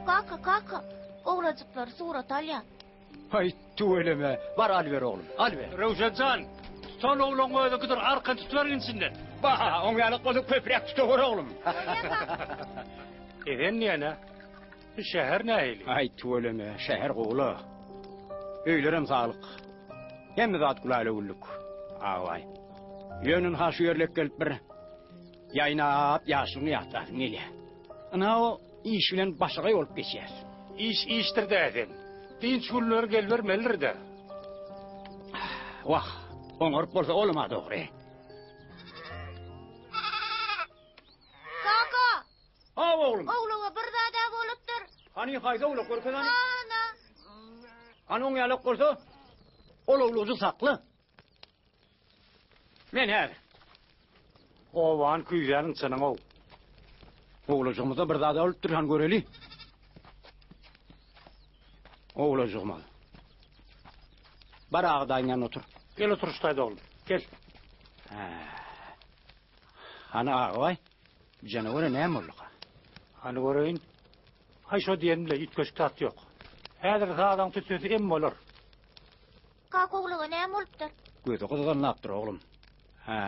Kaka, kaka, owlajyklary surata alýan. Haý, tüweleme, bar alyber oglum, alyber. Röwşen jan, tutan owlagyň özüňkidir, arkan tutubergin içinden. Ba, oň ýalak bolsa köpräk tutaweri oglum. Esen diýen-ä, bu şäher nähili? Haý, tüweleme, şäher gowy-la. Öýlerem saglyk. Hemme zat gülälä-güllük. Abaý. Ýöne ynha şu ýerlek gelip bir ýaýnap ýaşlygyňy ýatlasyň gelýär. Ynha o iş bilen başagaý bolup geçýäs. Iş işdir-dä Esen. Dynç günleri gelibermelidir-dä. Wah, oňaryp bolsa olam-a dogry. Kaka! Haw oglum. Owlaga bir zad-a bolupdyr. Hany haýsy owlak görkez hany. Ana. Hany oň ýalak bolsa, ol owlajygy sakla. Men häzir. Obany küýzäniň çynyň-ow. Owlajygymyzda bir zad-a bolupdyr, hany göreli. Owlajygymyz. Bar aga daýyň ýanynda otur. Gel otur şu taýda oglum, gel. Hä. Hany Agabaý, janawere näme bolduka? Hany göreýin. Haý şo diýen bile üýtgeşik zat ýok. Häzir sazaň tüssesi em bolar. Kaka owlaga näme bolupdyr? Gözi gyzgynlapdyr oglum. Hä,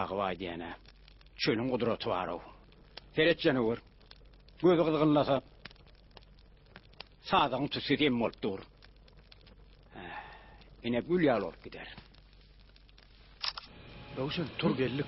Agabaý diýen-ä. Çölüň gudraty bar-ow. Seret janawer. Gözi gyzgynlasa, sazagyň tüssesi em bolup dur. Hä, ine gül ýaly bolup gider. Röwşen, tur geldik.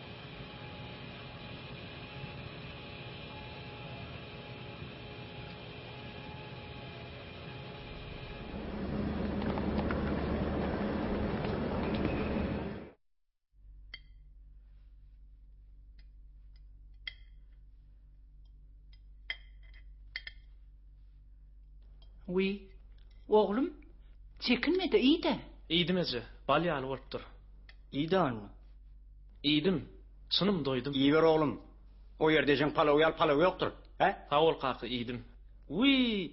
Wiý, oglum, çekinme-de iý-dä. Iýdim eje, bal ýaly bolupdyr. Iý-dä onda. Iýdim, çynym doýdum. Iýiber oglum. O ýerde ejeň palawy ýaly palaw ýokdur, hä? Sag bol kaka, iýdim. Wiý,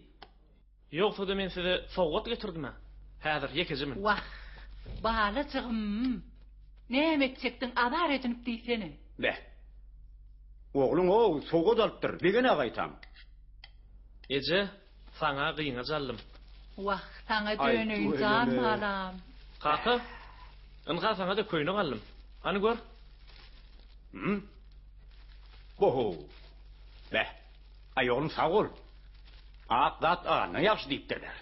ýogsa-da men size sowgat getirdim-ä. Häzir, ýekeje min. Wah, balajygym, näme etjekdiň, azar edinip diýsene. Beh. Ogluň-ow, sowgat alypdyr, begen-ä gaýtam. Eje, saňa gyňaç aldym. Wah, saňa döneýin jan balam. Kaka, ynha saňa-da köýnek aldym. Hany gör. Hum? Bo-how. Beh. Aý oglum sag bol. Ak zat agandan ýagşy diýipdirler.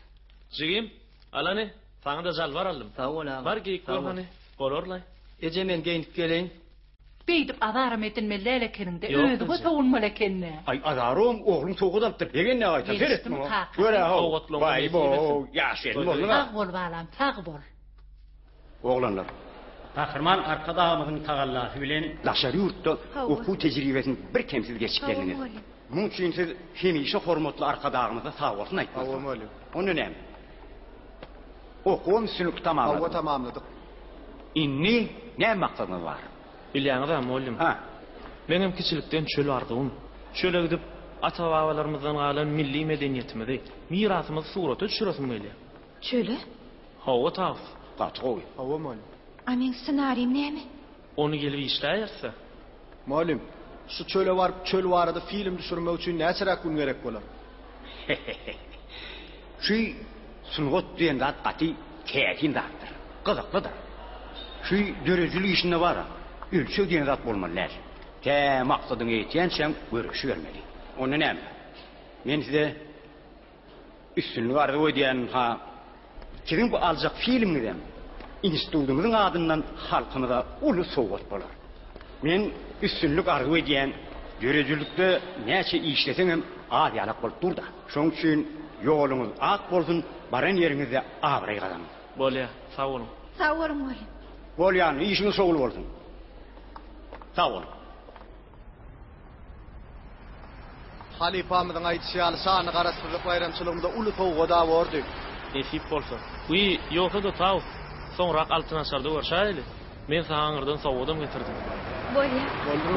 Jigim, al hany, saňa-da jalbar aldym. Sag bol aga. Bar geýip gör hany, bolar-laý. Eje men geýnip geleýin. Beýdip azaram edinmeli däl ekeniň-dä, özüňe sowunmaly eken-dä. Aý azarom, ogluň sowgat alypdyr, begenä gaýtam, seret Gelişdimi muňa. kakasy? Gör-ä-how. Sowgatlaryňy Waý nesip bo, etsin. ýaş gelin bolduň-a. Sag bol balam, sag bol. Oglanlar. Gahryman Arkadagymyzyň tagallasy bilen Daşary ýurtda Hawa. okuw tejribesini birkemsiz geçip Hawa, geldiňiz. mugallym. Muň üçin siz hemişe hormatly Arkadagymyza sagbolsun Hawa, aýtmalysyňyz. mugallym. Onda näme? Okuwam üstünlikli tamamladyňyz. Hawa, tamamladyk. Indi näme maksadyňyz bar? Bilýäňiz-ä, mugallym. Hä. Meňem kiçilikden çöl arzuwym. Çöle gidip, ata-babalarymyzdan galan milli medeniýetimizi, mirasymyzy surata düşüresim gelýär. Çöle? Hawa, Tawus. Gaty gowy. Hawa, mugallym. A meň ssenarim näme? Ony gelip işläýeris-dä. Mugallym, şu çöle baryp çöl barada film düşürmek üçin näçeräk gün gerek bolar? Şu sungat diýen zat gaty täsin zatdyr, gyzyklydyr. Şu döredijilik işinde bar-a, ölçeg diýen zat bolmaly däl. Tä maksadyňa ýetýänçäň göreşibermeli. Onda näme? Men size Üstünlik arzuw edýän ha siziň bu aljak filmiňizem institudymyzyň adyndan halkymyza uly sowgat bolar. Men üstünlik arzuw edýän döredijilikde näçe işleseňem az ýalak bolup durda. Şoň üçin ýoluňyz ak bolsun baran ýeriňizde abraý gazanyň. Bolýa, sag boluň. Sag boluň mugallym. Bolýan, işiňiz şowly bolsun. Sag boluň. Halypamyzyň aýdyşy ýaly şanly Garaşsyzlyk baýramçylygymyza uly sowgad-a bordy. Nesip bolsa. Wiý, ýogsa-da Tawus, soňrak altyn açarda görşäýeli. Men saňa aňyrdan sowgadam getirdim. Bolýa.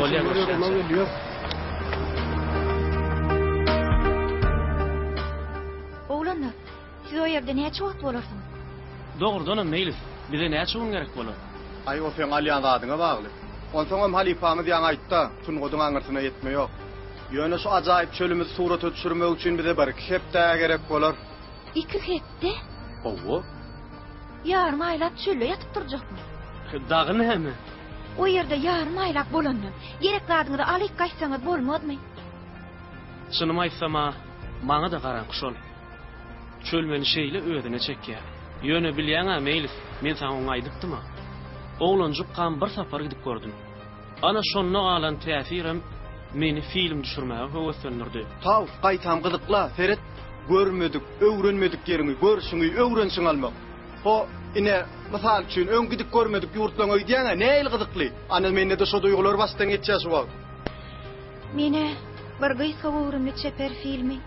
Bolýa, görüşýänçä. Oglanlar, siz o ýerde näçe wagt bolarsyňyz? Dogrudanam, Meýlis, bize näçe gün gerek bolar? Aý, o seň alýan zadyňa bagly. Onsoňam halypamyz ýaňy aýtda, sungadyň aňyrsyna ýetme ýok. Ýöne şu ajaýyp çölümizi surata düşürmek üçin bize birki hepde gerek bolar. Iki hepde? Hawa. Ýarym aýlap çölde ýatyp durjakmy? Dagy näme? O ýerde ýarym aýlap bolandan, gerek zadyňyzy alyp gaýtsaňyz bolmazmy? Çynymy aýtsam-a, maňa-da garaňky şol. Çöl meni şeýle özüne çekýär. Ýöne bilýäň-ä, Meýlis, men saňa oňa aýdypdym-a. Oglanjykkam bir sapar gidip gördüm. Ana şonda galan täsirem meni film düşürmäge höweslendirdi. Tawus, gaýtam gyzykla, seret, görmedik, öwrenmedik ýeriňi görşüňi, öwrenşiňi almak. Ho, ine, mysal üçin, öň gidip görmedik ýurtlaryňa gidýäň-ä, nähili gyzykly. Ana, mende-de şo duýgular başdan geçýär şu wagt. Men-ä bir gysga göwrümli çeper filmi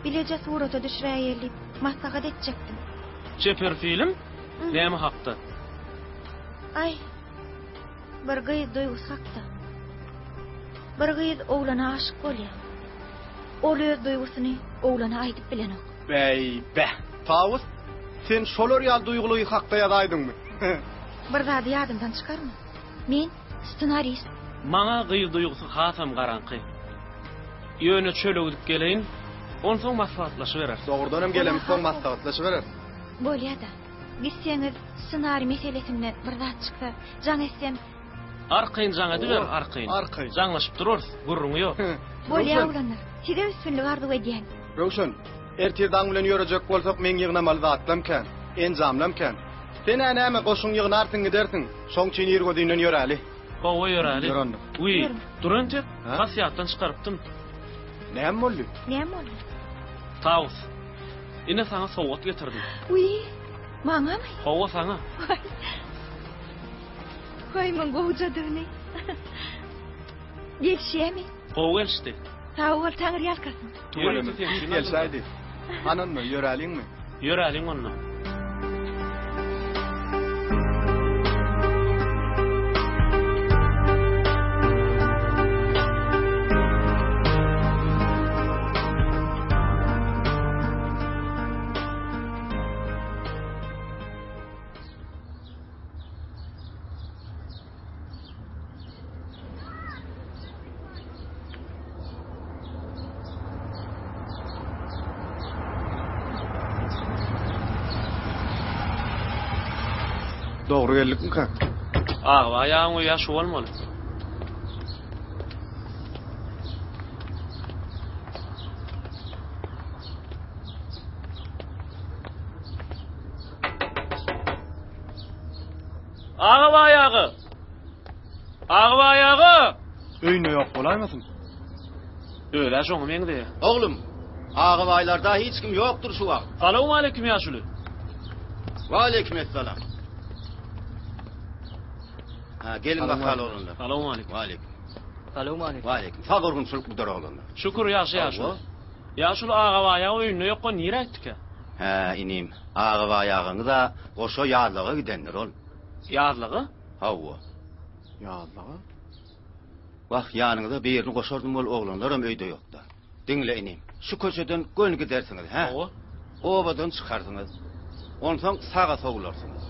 bileje surata düşüräýeli diýip maslahat etjekdim. Çeper film? Näme hakda? Aý, Bir gyz duýgusy hakda. Bir gyz oglana aşyk bolýar. Ol öz duýgusyny oglana aýdyp bilenok. Bäý, bäh! Tawus, sen şolar ýaly duýguly hakda ýazaýdyňmy? Bir zady ýadyňdan çykarma. Men ssenarist. Maňa gyz duýgusy hasam garaňky. Ýöne çöle gidip geleýin, onsoň maslahatlaşybereris. Dogrudanam gelemizsoň maslahatlaşybereris. Bolýa-da. Gitseňiz ssenariý meselesinde bir zat çyksa jaň etsem. Arkaýyn jaň ediber arkaýyn. Arkaýyn. Jaňlaşyp durarys, gürrüňi ýok. Bolýa oglanlar, size üstünlik arzuw edýän. Röwşen, ertir daň bilen ýörejek bolsak meň ýygnamaly zatlam kän, enjamlam kän. Sen-ä näme goşuň ýygnarsyň gidersiň, şoň üçin irgözinden ýöräli. Hawa ýöräli. Ýör onda. Wiý, dur entek, tas ýatdan çykarypdym. Näme boldy? Näme boldy? Tawus, Ine saňa sowgat getirdim. Wiý, maňamy? Hawa saňa. Waý. Waý, muň gowjadygyny. Gelişýämi? Gowy gelişdi. Sag bol, Taňryýalkasyn. Tüweleme, Gelşäýdi. Hany onda, ýöräliňmi? Ýöräliň onda. Dogry geldikmikä? Agba ýagyň öýä şu bolmaly. Agabaý aga! Agabaý aga! Öýünde ýok bolaýmasyn? Öz-ä şoňa meňzeýär. Oglum, Agabaýlarda hiç kim ýokdur şu wagt. Salowmaleýkim ýaşuly. Waleýkim essalam. Ha, gelin bakaly oglanlar. Salowmaleýkim. Waleýkim. Salowmaleýkim. Waleýkim. Sag gurgunçylyk budur oglanlar. Şükür ýagşy ýaşuly. Ýaşuly Agabaý aga öýünde ýokka nirä gitdikä? Hä, inim, Agabaý agaňyz-a goşa ýazlaga gidendir ol. Ýazlaga? Hawa. Ýazlaga? Wah, ýanyňyza birini goşardym ol oglanlaram öýde ýokda. Diňle inim, şu köçeden göni gidersiňiz, hä? Hawa. Obadan çykarsyňyz. Onsoň saga sowlarsyňyz.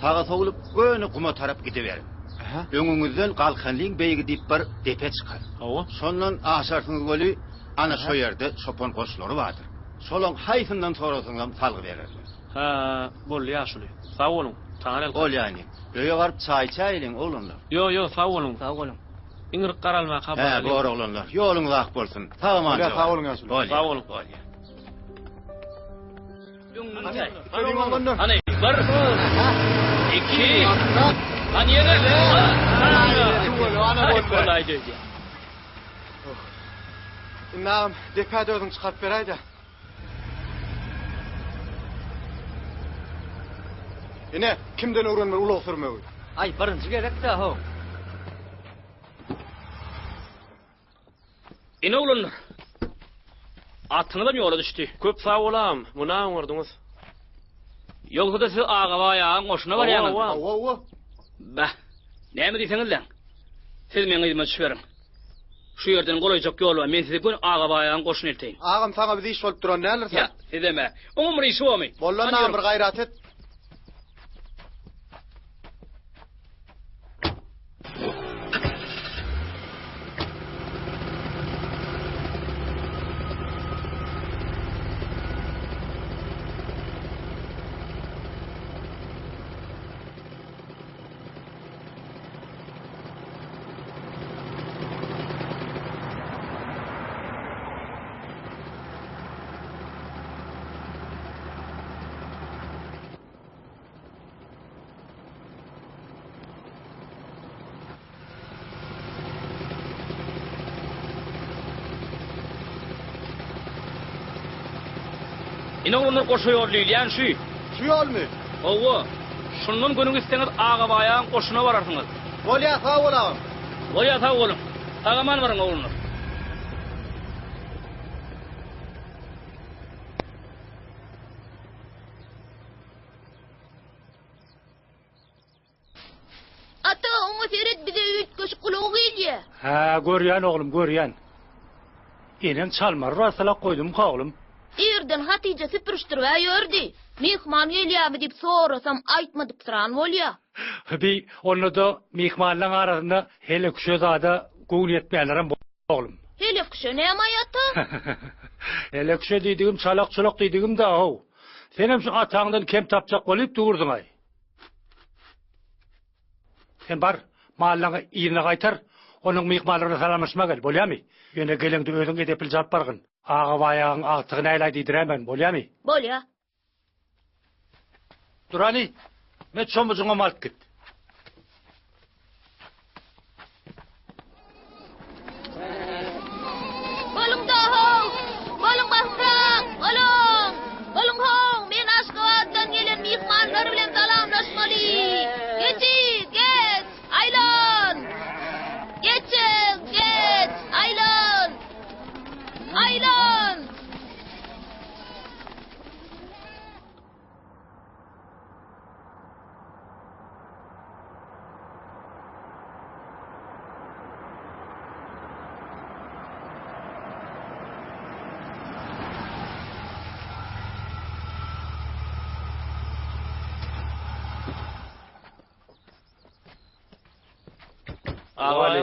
Saga sowlup göni guma tarap gidiberiň. Ähä. Öňüňizden Galkanlyň beýigi diýip bir depe çykar. Hawa. Şondan aşarsyňyz weli, ana şo ýerde çopan goşlary bardyr. Şolaň haýsyndan sorasaňam salgy bererler. Hä, boldy ýaşuly. Sag boluň. Taňry ýalkasyn. Bolýa inim. Öýe baryp çaý içäýeliň, oglanlar. Ýo, ýo, sag boluň. Sag boluň. Iňrik garalmaka Hä, baralyň. bor oglanlar. Ýoluňyz ak bolsun. Sag aman Bolýa, sag boluň ýaşuly. Bolýa. Sag boluň. Bolýa. Hany, oglanlar. Hany, bir, iki, hany ýene. Ana boldy. Bolaýdy öýdýän. Indi agam, depä-de özüň çykaryp beräý-dä. Ine, kimden öwrenmeli ulag sürmegi? Aý, birinji gezek-dä, how. Ine oglanlar. Atyňyzam ýola düşdi. Köp sag bol agam, muny oňardyňyz. Ýogsa-da siz Agabaý agaň goşuna barýaňyz. Hawa, hawa. Hawa. Bah, näme diýseňizläň. Siz meň yzyma düşüberiň. Şu ýerden golaýjak ýol bar, men sizi göni Agabaý agaň goşuna elteýin. Agam, saňa biz iş bolup duran däldiris-ä. Ýa, sizem-ä. Oňam bir işi bormy? Bollan agam, bir gaýrat et. Ine oglanlar goşa ýol diýilýän şü. Şu ýolmy? Hawa. Şundan göni gitseňiz Agabaýagyň goşuna bararsyňyz. Bolýa, sag bol agam. Bolýa, sag boluň. Sag-aman baryň oglanlar. Ata, oňa seret, bize üýtgeşik ulag gelýä. Hä, görýän oglum, görýän. Eneň çalmary barsalak goýdumyka oglum? Irden Hatyja süpürişdirib-ä ýördi. Myhman gelýämi diýip sorasam, aýtmadyksyran bolýa. Bi, onda-da myhmanlaň arasynda hele-küşe zada göwni ýetmeýänlerem bor, oglum. Hele-küşe näme-aý, ata? Hele-küşe diýdigim çalak-çulak diýdigim-dä, how. Senem şu ataňdan kem tapjak bolyp dursuň-aý. Sen bar, mallaňy yzyna gaýtar, onuň myhmanlar bilen salamlaşma gel, bolýamy? Ýöne geleňde özüň edeplije alyp bargyn. Agabaý agaň agtygy nälaý diýdiräýmegin, bolýamy? Bolýa. Durany, me çomujyňam alyp git. Boluň dohow! Boluň basrak! Boluň! Boluň how! Men Aşgabatdan gelen myhmanlar bilen salamlaşmaly! Geçi, geç! Aýlan! Geçiň, geç! Aýlan! Aýlan!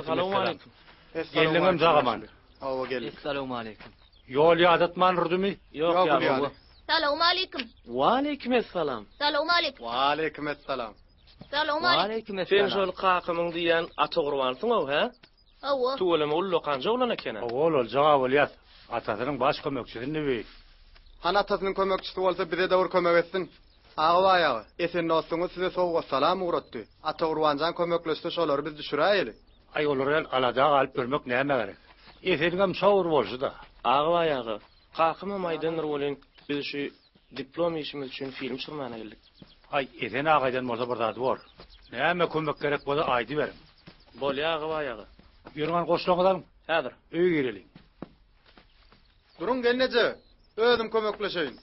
Salowmaleýkim. Geldiňem sag-aman. Hawa geldik. Essalowmaleýkim. Ýol ýadatman urdumy? Ýok, ýa. Salowmaleýkim. Waleýkim essalam. Salowmaleýkim. Waleýkim essalam. Salowmaleýkim. Waleýkim Sen essalam. şol kakamyň diýýän Atagurbansyň-ow, hä? Hawa. Tüweleme ullakanja oglan eken-ä. Hawa, ol oljag-a bolýas. Atasynyň baş kömekçisindi bi. Hany atasynyň kömekçisi bolsa bize-de bir kömek etsin. Agabaý aga, Esen dostuňyz size sowgat-salam ugratdy. Atagurbanjan kömekleşse şolary biz düşüräýeli. Aý olar ýaly alada galyp ýörmek nämä gerek. Eseniňem şo bir bolşy-da. Agabaý aga, Kakamam aýdandyr welin, biz şu diplom işimiz üçin film düşürmäne geldik. Aý, Esen aga aýdan bolsa bir zady bor. Näme kömek gerek bolsa aýdyberiň. Bolýa Agabaý aga. Ýörüň hany goşlaryňyzy alyň. Häzir. Öýe gireliň. Duruň gelneje, özüm kömekleşeýin.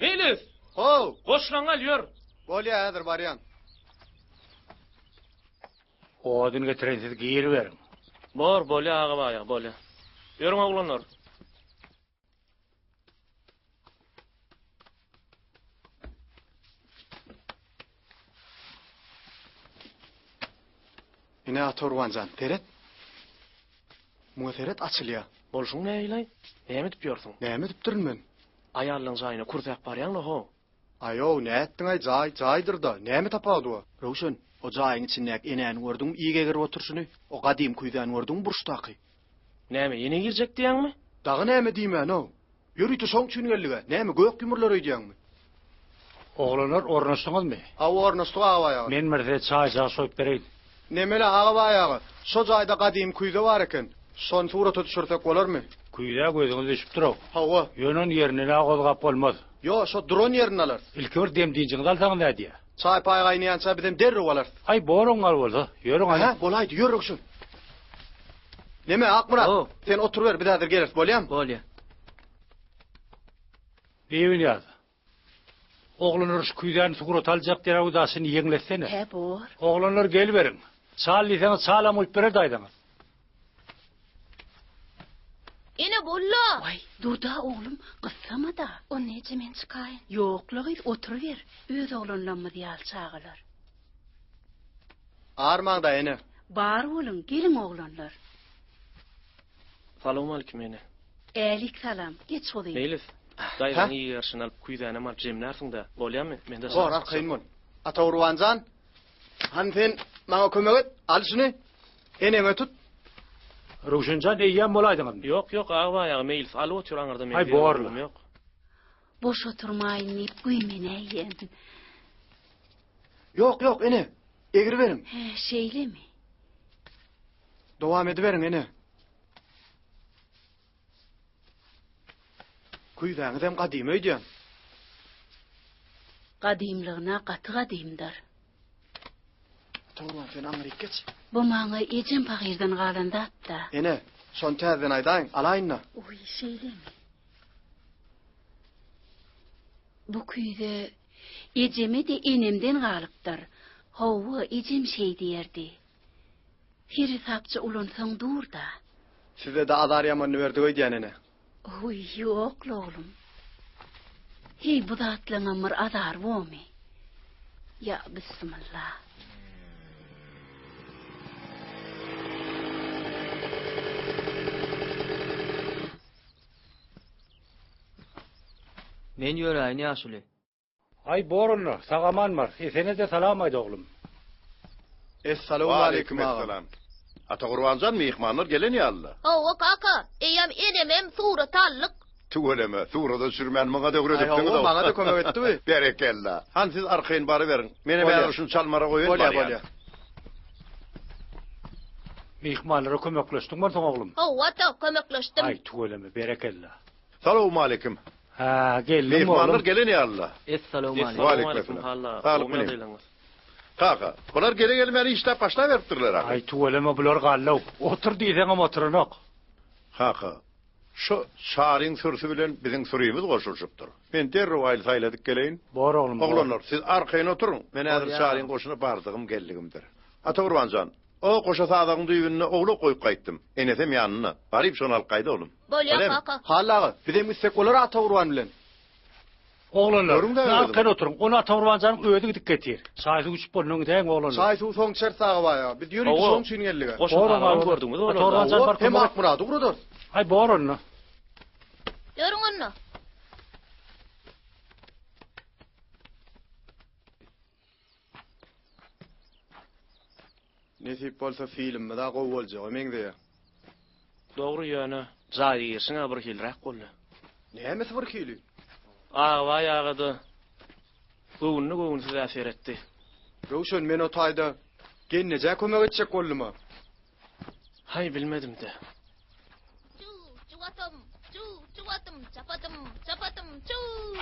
Meýlis! How! Goşlaryňy al, ýör. Bolýa, häzir barýan. Odun getireýin siz giriberiň. Bor, bolýa Agabaý aga, bolýa. Ýörüň oglanlar. Ine Atagurban jan, seret. Muňa seret açylýa. Bolşuň nähili-aý? Näme edip ýörsüň? Näme edipdirin men? Aýallaň jaýyna kürsäp barýaň-la ho. Aýow, nätdiň-aý, jaý, jaýdyr-da, näme tapawudy bar? Röwşen, o jaýyň içindäki enäni gördüňmi, iýgi egerip oturyşyny? O gadymy küýzäni gördüňmi burçdaky? Näme, ýene girjek diýýäňmi? Dagy näme diýmän-ow. Ýörite şoň üçin geldik-ä. Näme, gök ýumurlar öýdýäňmi? Oglanlar, ornaşdyňyzmy? Hawa, ornaşdyk, Agabaý aga. Men bir size çaý-çag soýup bereýin. Nemele, Agabaý aga, şo jaýda gadymy küýze bar eken. Şony surata düşürsek bolarmy? Küýzä gözüňiz düşüpdir-ow. Hawa. Ýöne ony ýerinden-ä gozgap bolmaz. Ýo, şo duran ýerinden alarys. Ilki bir dem-dynjyňyzy alsaňyz nädýä? Çaý-paý gaýnaýança bizem derrew alarys. Aý, bor oňňal bolsa. Ýörüň hany. Hä, bolaýdy, ýör Röwşen. Neme, Akmyrat, sen oturyber, biz häzir geleris, bolýamy? Bolýa. Bibinýaz, Oglanlar şu küýzäni surata aljak diýer daşyny ýeňletsene. Hä bor. Oglanlar geliberiň. Çal diýseňiz çalam guýup berer daýzaňyz. Ene bolla. Waý, dur-da oglum, gyssama-da. Onda eje men çykaýyn. Ýok-la gyz, oturyber. Öz oglanlammyz ýaly çagalar. Armaň-da ene. Bar boluň, geliň oglanlar. Salowmalikim ene. Älik salam, geç guzym. Meýlis, daýzaň iýerşini alyp, küýzänem alyp jemlärsiň-dä, bolýamy? Men daşary Bor, arkaýyn bol. Atagurban jan, hany sen maňa kömek et, al şuny, eneňe tut. Röwşen jan, eýýäm bolaýdyňyzmy? Ýok, ýok, Agabaý aga, Meýlis alyp otyr aňyrda, meniň Aý, borla. zerurlygym ýok. Boş oturmaýyn diýip güýmenäýen. Ýok, ýok, ene, egriberiň. Hä, şeýlemi? Dowam ediberiň, ene. Küýzäňizem gadymy öýdýän. Gadymlygyna gaty gadymdyr. Atagurbän sen aňryk geç. Bu maňa ejem pahyrdan galan zat-da. Ene, şony täzeden aýdaýyň, alaýyn-da. Oý, şeýlemi? Bu küýze ejeme-de enemden galypdyr. Hawa, ejem şeý diýerdi. Seresapja ulansaň dur-da. Size-de azar ýamanyny berdik öýdýän, ene. Oý, ýok-la, oglum. Heý, bu zatlaňam bir azary bormy? Ýa, bissimilla. Men ýöräýin, ýaşuly. Aý bor onda, sag-aman bar. Esene-de salam aýt oglum. Essalawmaleýkim agam. Atagurbanjan myhmanlar gelen ýaly-la. Hawa kaka, eýýäm enemem surata aldyk. Tüweleme, surata düşürmän muňa-da öwredipsiňiz-ow. Aý hawa, maňa-da kömek etdi bu. Berekella. Hany siz arkaýyn baryberiň. Menem häzir şuny çalmara goýaýyn Bolýa, barýan. bolýa. Myhmanlara kömekleşdiň bolsaň oglum. Hawa ata, kömekleşdim. Aý tüweleme, berekella. Salowmaleýkim. Hä, geldiňmi oglum? Myhmanlar gelen ýaly-la. Essalawmaleýkim. Waleýkim Halla, Saglyk gowy meniň. ýagdaýlaryňyz. Kaka, bular gele-gelmäni işläp başlaberipdirler ahyry. Aý, tüweleme bular gallaw. Otur diýseňem oturanok. Kaka, şu Çaryň sürüsi bilen biziň sürimiz goşulyşypdyr. Men derrew aýly-saýladyk geleýin. Bor oglum, bor. Oglanlar, siz arkaýyn oturyň. Men häzir Bolýar. Çaryň goşuna bardygym geldigimdir. Atagurban jan, O goşa sazagyň düýbünde owlak goýup gaýtdym. Enesem ýanynda. Baryp şony alyp gaýda oglum. Bolýa Bolýamy? kaka. Hally aga, bizem gitsek bolar Atagurban bilen. Oglanlar, Görüň-dä siz özüňiz. arkaýyn oturyň. Ony Atagurban janyň özi gidip getir. Çaý-suw içip bolanyň gidäýiň oglanlar. Çaý-suw soň içeris Agabaý aga. Biz ýörite Hawa. şoň üçin geldik-ä. Goşa Bor sazagam oňa. gördüňiz Atagurban olarda. jan Hawa, bar hem kömek et. Akmyrady ugradarys. Aý bor onda. Ýörüň onda. Nesip bolsa filmimiz-ä gowy boljaga meňzeýär. Dogry ýöne jaýa girişiň-ä birhiliräk boldy. Nämesi birhili? Agabaý aga-da göwünli-göwünsiz-ä seretdi. Röwşen men o taýda gelnejä kömek etjek boldum-a. Haý bilmedim-dä. Çuw, çuw atym, çuw, çuw atym, çapatym, çapatym, çuw.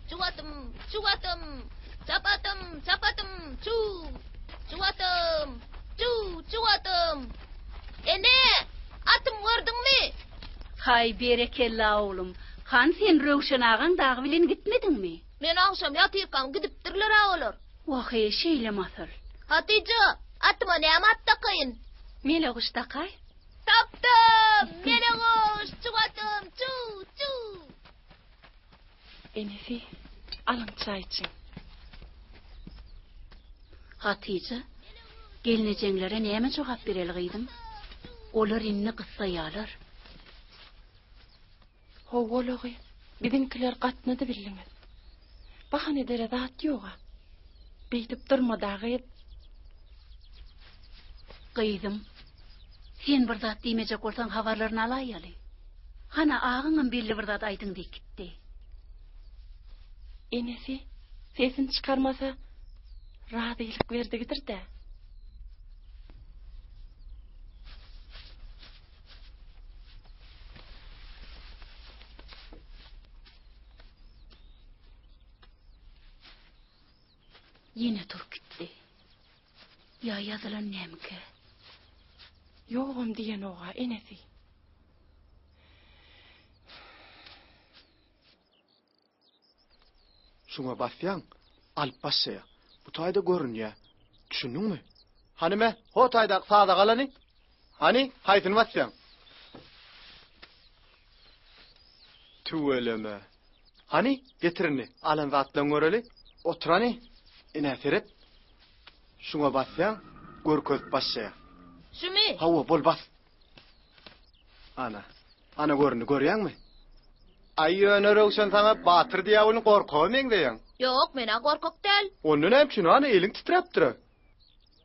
Çuw atym, çuw atym, çapatym, çapatym, çuw. Çuw atym, çuw, çuw atym. Ene, atym gördüňmi? Haý, berekella, oglum. Hany sen Röwşen agaň dagy bilen gitmediňmi? Men agşam ýatyrkam gidipdirler-ä olar. Wah-eý, şeýlemi asyl? Hatyja, atyma näme at dakaýyn? Meleguş dakaý. Tapdym! Meleguş! Çuw atym, çuw, çuw! Enesi, alyň çaý içiň. Hatyja, gelnejeňlere näme jogap bereli gyzym? Olar indi gyssaýarlar. Hawa-la gyz, biziňkiler gatnady bildiňiz. Bahana edere zat ýog-a. Beýdip durma-da gyz. Gyzym, sen bir zat diýmejek bolsaň habarlaryny alaýaly. Hana, agaňam belli bir zat aýdyň diýip gitdi. Enesi sesini çykarmasa, razylyk berdigidir-dä. Ýene turup gitdi. Ýa ýazylan nämikä? Ýogam diýenog-a enesi. Şuňa basýaň, alyp başlaýa. Bu taýda görünýä. Düşündiňmi? Hany me, ho taýdaky saza galany. Hany, haýsyny basýaň? Tüweleme. Hany, getir indi, alan zatlaryňy göreli. Otur hany. Ine, seret. Şuňa basýaň, görkezip başlaýa. Şumy? Hawa, bol bas. Ana. Ana göründi, görýäňmi? Aý ýöne Röwşen saňa batyr diýýä welin gorkaga meňzeýäň. Ýok, men-ä gorkak däl. Onda näme üçin hany eliň titräpdir-ä?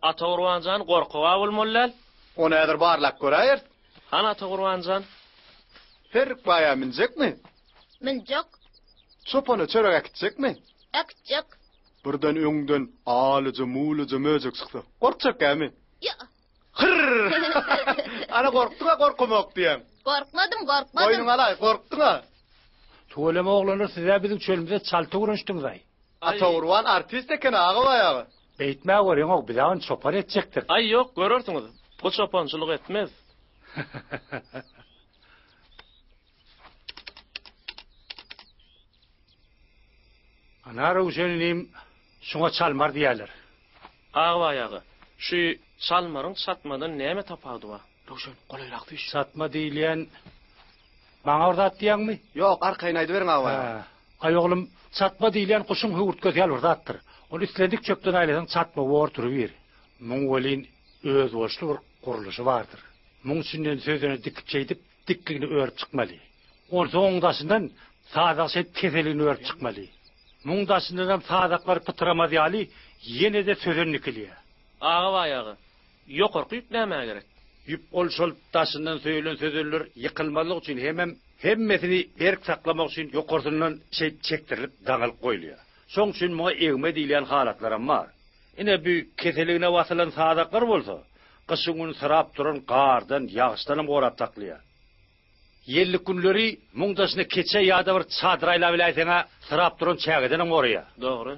Atagurban jan gorkag-a bolmaly däl. Ony häzir barlap göräýeris. Hany Atagurban jan? Herrik baýa münjekmi? Münjek. Çopana çörek äkitjekmi? Äkitjek. Birden öňden alyja-mulyja möjek çyksa, gorkjak gämi? Ýa. Hyrr! Ana gorkduň-a gorkamok diýýäň. Gorkmadym, gorkmadym. Boýnuňa alaý, gorkduň-a. Tüweleme oglanlar siz-ä biziň çölümize çalt öwrenişdiňiz-aý. Atagurban artist eken Agabaý aga. Beýtmä görüň-ow, biz-ä ony çopan etjekdik. Aý ýok, görersiňiz. Bu çopançylyk etmez. Ana Röwşen inim, şuňa çalmar diýýärler. Agabaý aga, şu çalmaryň çatmadan näme tapawudy bar? Röwşen, golaýrak süýş. Çatma diýilýän maňa bir zat diýýäňmi? Ýok, arkaýyn aýdyberiň Agabaý aga. Aý oglum, çatma diýilýän guşuň höwürtgesi ýaly bir zatdyr. Ony islendik çöpden aýlasaň çatma bor durubir. Muň welin özboluşly bir gurluşy bardyr. Muň içinden sözüni dikip şeýdip dikligini örüp çykmaly. Onsoň oň daşyndan sazak şeýdip keseligini örüp çykmaly. Muň daşyndanam sazaklar pytramaz ýaly ýene-de sözen dikilýär. Agabaý aga, ýokarky ýüp nämä gerek? Ýüp ol şol daşyndan söýülen sözenler ýykylmazlyk üçin hemem hemmesini berk saklamak üçin ýokarsyndan şeýdip çekdirilip daňylyp goýulýar. Şoň üçin muňa egme diýilýän halatlaram bar. Ine bu keseligine basylan sazaklar bolsa, gyşyň güni syrap duran gardan, ýagyşdanam gorap saklaýar. Ýellik günleri muň daşyna keçe ýa-da bir çadyr aýlabiläýseň-ä syrap duran çägedenem goraýar. Dogry.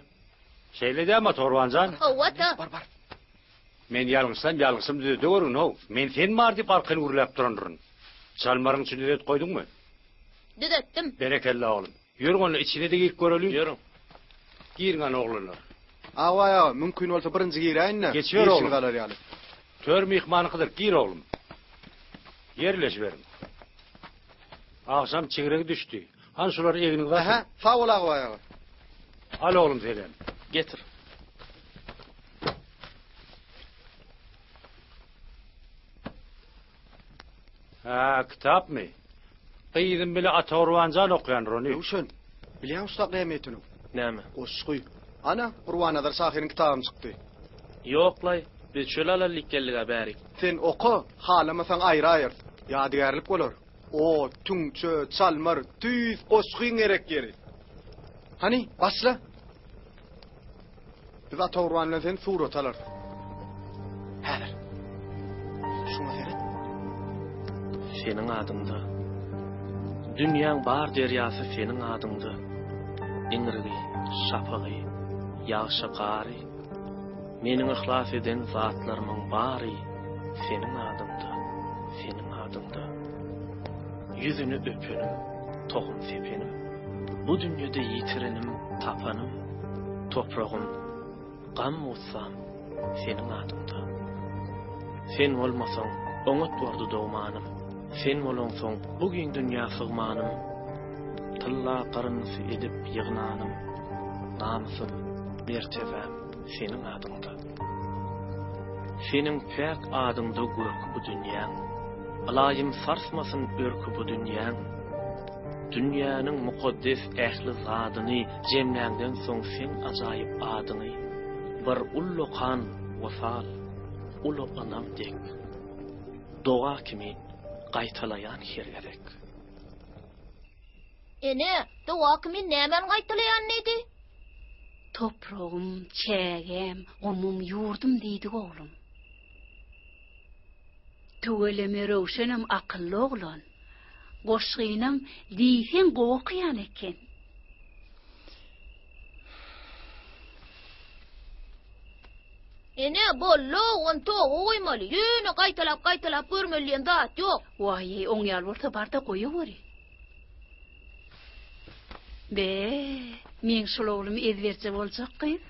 Şeýle dälmi, Atorban jan? Hawa, ata. Bar, bar. Men ýalňyşsam, ýalňyşymy düzedeweriň-how. Men sen bar diýip arkaýyn gürläp durandyryn. Çalmaryň içini düzedip goýduňmy? Düzetdim. Berekella, oglum. Ýörüň onda içine-de girip göreliň. Ýörüň. Giriň hany oglanlar. Agabaý aga, mümkin bolsa birinji giräýin-dä. Geçiber oglum. Girişiňizi alar ýaly. Tör myhmanyňkydyr, gir oglum. Ýerleşiberiň. Agşam çigregi düşdi. Hany şulary egniňize asyň. Ähä, sag bol Agabaý aga. Al oglum senem. Getir. Hä, kitapmy? Gyzym bile Atagurban jan okýandyr ony. Röwşen, bilýäňmi şu kitap näme etini? Näme? Goşgy. Ana, Gurbannazar şahyryň kitabam çykdy. Ýok-laý, biz çöl alaly diýip geldik-ä bärik. Sen oka, halamasaň aýraýarys. Ýadygärlik bolar. Ot, tüňçe, çalmar, tüýs goşgyň gerek ýeri. Hany, başla. Biz Atagurban bilen seni surata alarys. Häzir. Şuňa seret. Seniň adyňda. Dünýäň bar derýasy seniň adyňda. Iňrigi, şapagy, ýagşy gary. Meniň yhlas eden zatlarymyň bary seniň adyňda, seniň adyňda. Ýüzüni öpenim, tohum sepenim. Bu dünýede ýitirenim, tapanym, topragym, gam-gussam seniň adyňda. Sen bolmasaň, oňat bordy dogmanym, Sen bolaňsoň, bu giň dünýä sygmanym, Tylla gyryndysy edip ýygnanym, Namysym, mertebäm seniň adyňda. Seniň päk adyňda görki bu dünýäň, Ylaýym sarsmasyn örki bu dünýäň. Dünýäniň mukaddes ähli zadyny jemläňden soň seň ajaýyp adyňy bir ullakan wysal, uly ynam dek, doga kimin gaýtalaýan her gezek. Ene, doga kimin nämäni gaýtalaýan diýdi? Topragym, çägäm, gumum, ýurdum diýdik oglum. Tüweleme Röwşenem akylly oglan. Goşgynam diýseň gowy okaýan eken. Ene, boldy-ow, ony toga goýmaly. Ýöne gaýtalap-gaýtalap görmeli diýen zat ýok. Waý-eý, oň ýaly bolsa bar-da goýaweri. Be, meň şul oglum ezberje boljak gyz.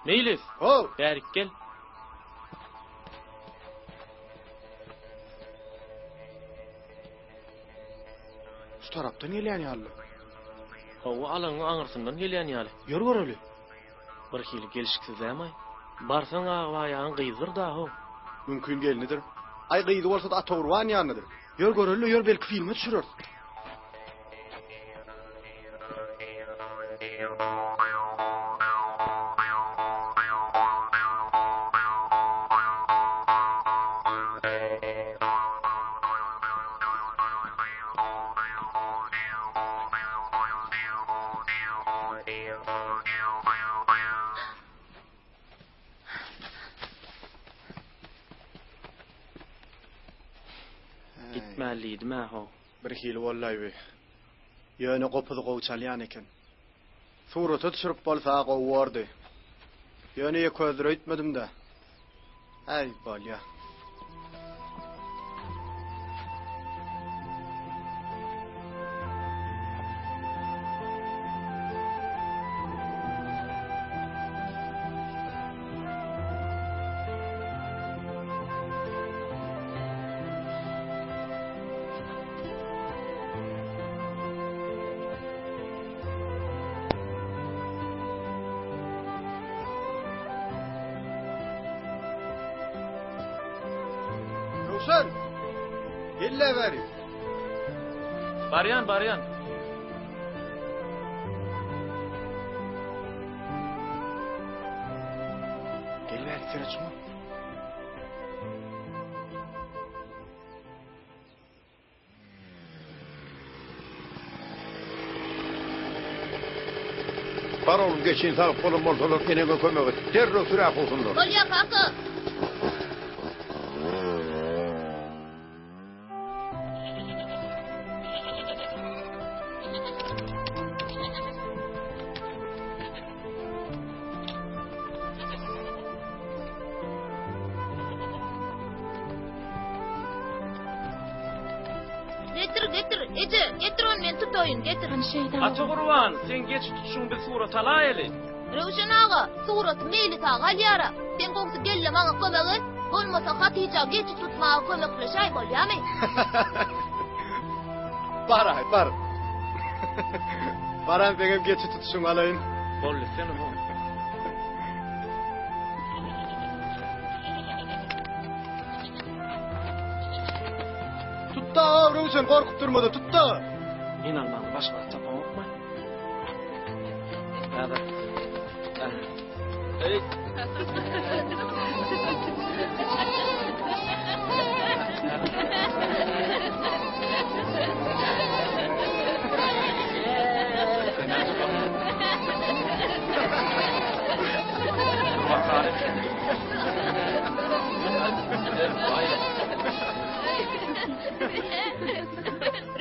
Meýlis! How! Bärik gel. Şu tarapdan gelýän ýaly. Hawa, alaňyň aňyrsyndan gelýän ýaly. Ýör göreli. Birhili gelşiksiz dämaý? Barsaň Agabaý agaň gyzydyr-da how. Mümkin gelnidir. Aý gyzy bolsa-da Atagurban ýanyndadyr. Ýör göreli, ýör belki filme düşüreris. Gitmäli diýdim-ä how. Birhili bollaý bi. Ýöne gopuzy gowy çalýan eken. Surata düşürip bolsa gowy bordy. Ýöne ýekeözdür öýtmedim-dä. Äý, bolýa. Röwşen! Gel-le bäri. Barýan, barýan. Gel bäri, seret şuňa. Bar oglum geçini sagyp bolan bolsalar eneňe kömek et. Derrew sürä kowsunlar. Bolýa kaka. Getir, getir, eje, getir ony men tutaýyn, getir. Hany şeýdan. Ata Gurban, sen geçi tutuşyň biz surat alaýaly. Röwşen aga, suraty Meýlis aga alýara. Sen gowsy gel-de maňa kömek et. Bolmasa Hatyja geçi tutmaga kömekleşäý bolýamy? Baraý, bar. Baram seňem geçi tutuşyňy alaýyn. Boldy, sen ho. Tutda, Röwşen, gorkup durma-da, tutda. Men almaňy başga zat tapamokmy? Häzir. Eý.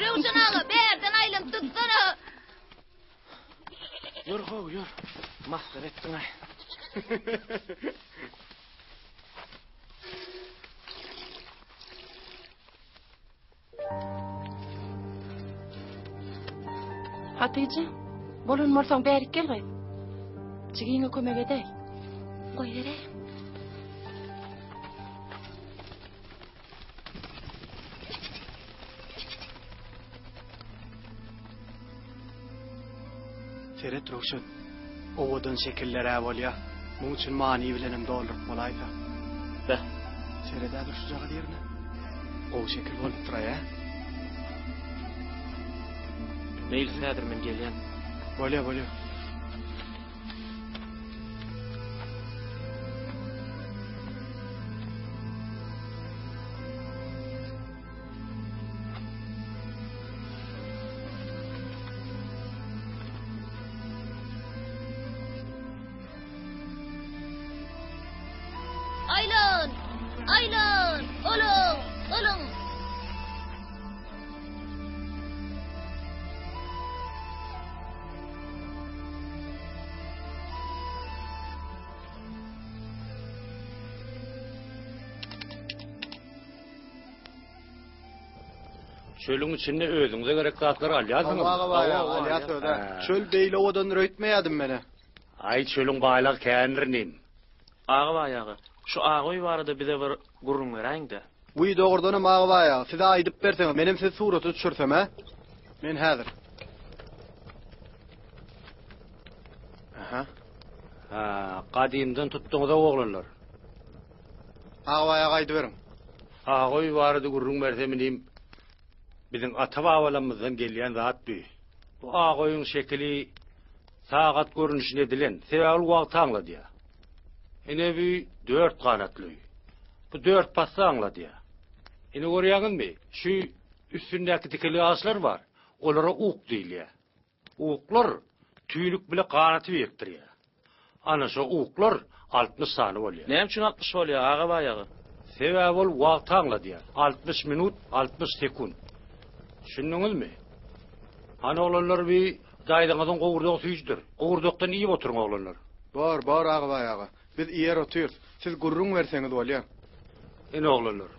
Röwşen aga, bärden aýlanyp tutsana. Ýör how, ýör. Masgara etdiň-aý. Hatyja, bolan bolsaň bärik gel gyz. Jigiňe kömek edäý. Goýberäý. Seret Röwşen, owadan şekiller-ä bolýa. Muň üçin many bilenem dolduryp bolaýsa. Beh. Seret-ä dur şujagaz ýerine. Gowy şekil bolupdyr-aý, ä? Meýlis häzir men gelýän. Bolýa, bolýa. Aýlan! Aýlan! Boluň! Boluň! Çölüň içinde özüňize gerek zatlary alýarsyňyz. Hawa, hawa, alýas öz-ä. Çöl beýle owadandyr öýtmeýärdim men-ä. Aý, çölüň baýlygy kändir inim. Agabaý aga, şu Agaöý barada bize bir gürrüň beräýiň-dä. Wiý, dogrudanam Agabaý aga, size aýdyp berseňiz, menem sizi surata düşürsem-ä? Men häzir. Aha. Hä, gadymdan tutduňyz-ow oglanlar. Agabaý aga aýdyberiň. Agaý barada gürrüň bersem inim, biziň ata-babalarymyzdan gelýän zat bu. Bu agaýyň şekili sagat görnüşinde edilen, sebäbi ol wagty aňladýar. Ine bu dört ganatly öý. Bu dört pasly aňladýar. Ine görýäňizmi, şu üstündäki tikili agaçlar bar, olara uk diýilýär. Uklar tüýnük bile ganaty birikdirýär. Ana şo uklar 60 sany bolýar. Näme üçin 60 bolýar, Agabaý aga? Sebäbi ol wagty aňladýar. 60 minut, 60 sekunt. Düşündiňizmi? Hany oglanlar bi daýzaňyzyň gowurdagy süýjüdir. Gowurdakdan iýip oturyň oglanlar. Bor, bor Agabaý aga. Biz iýer otyrys. Siz gürrüň berseňiz bolýar. Ine oglanlar,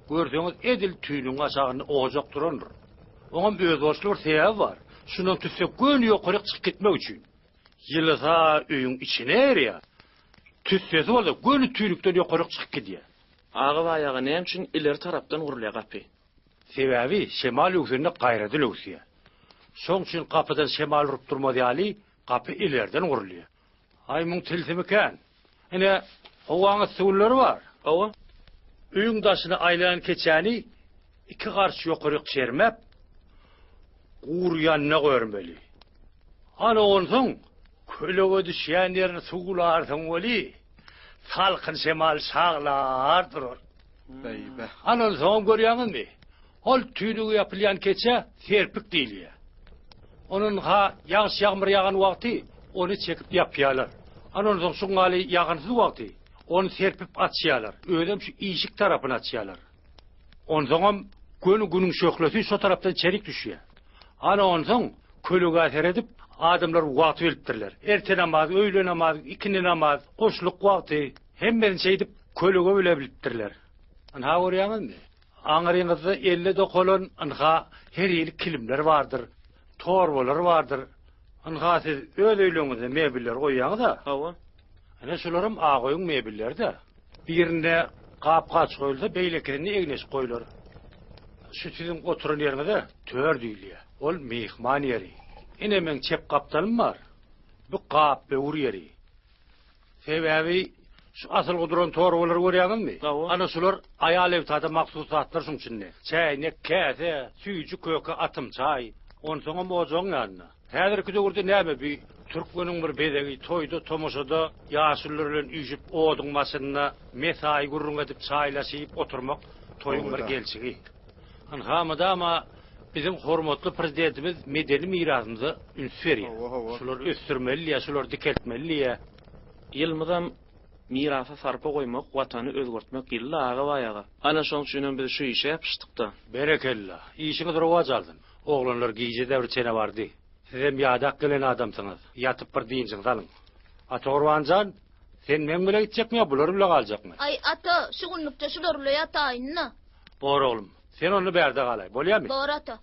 görseňiz edil tüýnügiň aşagynda ojak durandyr. Oňam özboluşly bir sebäbi bar. Şundan tüsse göni ýokaryk çykyp gitmek üçin. Ýylysa öýüň içine erýär. Tüssesi bolsa göni tüýnükden ýokaryk çykyp gidýär. Agabaý aga näme üçin ileri tarapdan gurulýar gapy? Sebäbi şemal öwsende gaýradyl öwsýär. Şoň üçin gapydan şemal urup durmaz ýaly gapy ilerden gurulýar. Aý muň tilsimi kän. Ine, howaň yssy günleri bar. Hawa. Öýüň daşyna aýlanan keçäni iki garş ýokaryk çermäp, gury ýandak örmeli. Ana onsoň kölege düşýän ýerini suwlarsyň weli, salkyn şemal şaglar durar. Beýbe. Ana onsoňam görýäňizmi, Ol tüýnügi ýapylýan keçä serpik diýilýär. Ony ynha ýagyş-ýagmyr ýagan wagty ony çekip ýapýarlar. Ana onsoň şuňňaly ýagynsyz wagty ony serpip açýarlar. Özem şu işik tarapyny açýarlar. Onsoňam göni günüň şöhlesi şo tarapdan içerik düşýär. Ana onsoň kölegä seredip adamlar wagty bilipdirler. Erte namaz, öýle namaz, ikindi namaz, goşluk wagty hemmesini şeýdip kölege bile bilipdirler. Ynha görýäňizmi? Aňryňyzda elle dokalan ynha her hili kilimler bardyr, torbalar bardyr. Ynha siz öz öýleriňizde mebelleri goýýaňyz-a? Hawa. Ine şularam ak öýüň mebelleri-dä. Birinde gap-gaç goýulsa, beýlekisinde egin-eşik goýlar. Şu siziň oturan ýeriňize tör diýilýär. Ol myhman ýeri. Ine meň çep gapdalym bar. Bu gap-böwür ýeri. Sebäbi şu asylgy duran torbalary görýäňizmi? Ana şular aýal ebtada mahsus zatlar şuň içinde. Çäýnek, käse, süýji köke, atym çaý. Onsoňam ojagyň ýanynda. Häzirki döwürde näme bi türkmeniň bir bezegi toýda, tomaşada ýaşulular bilen üýşüp oduň başynda mesaýy gürrüň edip çaýlaşyp oturmak toýuň bir gelşigi. Ynha mydama Biziň hormatly Prezidentimiz medeni mirasymyza üns berýär. Şulary ösdürmeli diýýär, şulary dikeltmeli diýýär. Ýylymyzam Mirasa sarpa goýmak, Watany özgertmek ýyly-la Agabaý aga. Ana şoň üçinem biz şu işe ýapyşdyk-da. Berekella! Işiňiz rowaç alsyn. Oglanlar gije-de bir çene bardy. Sizem ýadak gelen adamsyňyz. Ýatyp bir dynjyňyzy alyň. Atagurban jan, sen meň bile gitjekmi ýa bular bile galjakmy? Aý, ata, şu günlükçe şular bile ýataýyn-da. Bor oglum. Sen onda bärde galaý, bolýamy? Bor ata.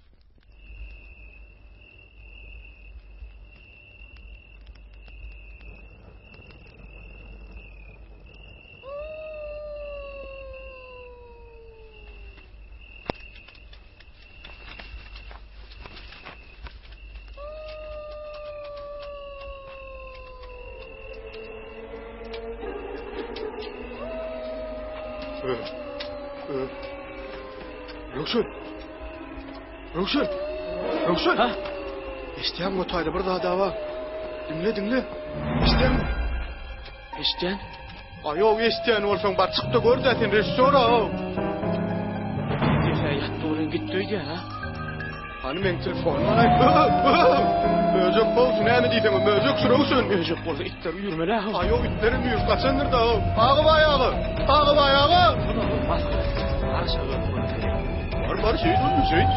Röwşen! Röwşen! Röwşen! Ha? Eşitýäňmi o taýda bir zat bar. Diňle, diňle. Eşitýäňmi? Eşitýän. Aý, ýok, eşitýän bolsaň bar çyk-da gör-dä sen režissýor-a. Depe ýatdy welin gitdi öýdýän, ha? Hany meň telefonym alaý. Möjek bolsun, näme diýseň, möjek şu Röwşen. Möjek bolsa itler üýrmeli-ä. Aý, ýok, itlerem üýrüp gaçandyr-da. Agabaý aga! Agabaý aga! Bar, bar, şeýt, şeýt.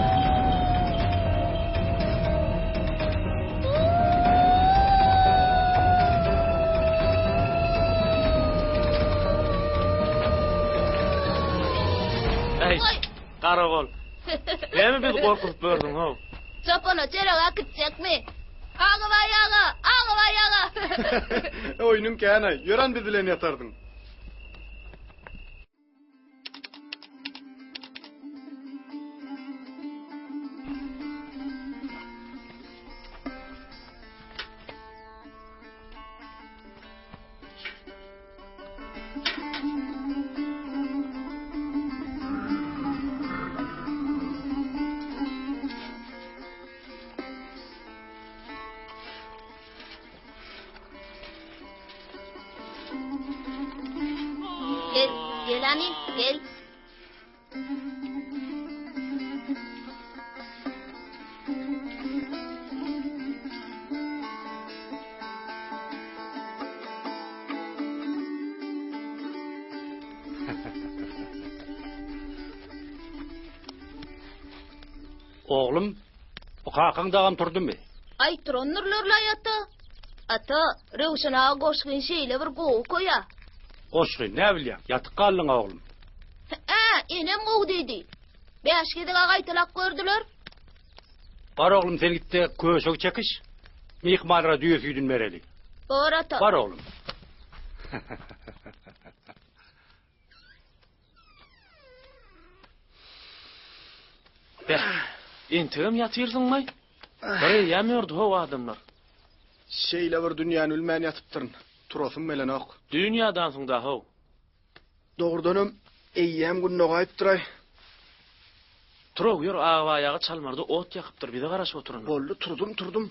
Äý, garagol. Näme bizi gorkuzyp bördüň, how? Çopana çörek äkitjekmi? Agabaý aga! Agabaý aga! Oýnuň kän-aý. Ýören biz bilen ýatardyň. Hany, gel. Oglum, bu kakaň dagam turdumy? Aý, turandyrlar-laý, ata. Ata, Röwşen aga goşgyny şeýle bir gowy okaýa. Goşgy, näbilýäň, ýatyk galdyň-a, oglum. Hä, enem gowy diýdi. Bäş gezeg-ä gaýtalap gördüler. Bar oglum, sen git-de köşegi çekiş. Myhmanlara düýe süýdüni bereli. Bor, ata. Bar oglum. Beh, entegem ýatyrsyňmaý? Bir eýýäm ýördi how adamlar. Şeýle bir dünýäni bilmän ýatypdyryn. Turasym gelenok. Düýn ýadansyň-da how. Dogrudanam, eýýäm gün dogaýypdyr-aý. Tur-ow, ýör, Agabaý aga çalmarda ot ýakypdyr, bize garaşyp oturandyr. Boldy, turdum, turdum.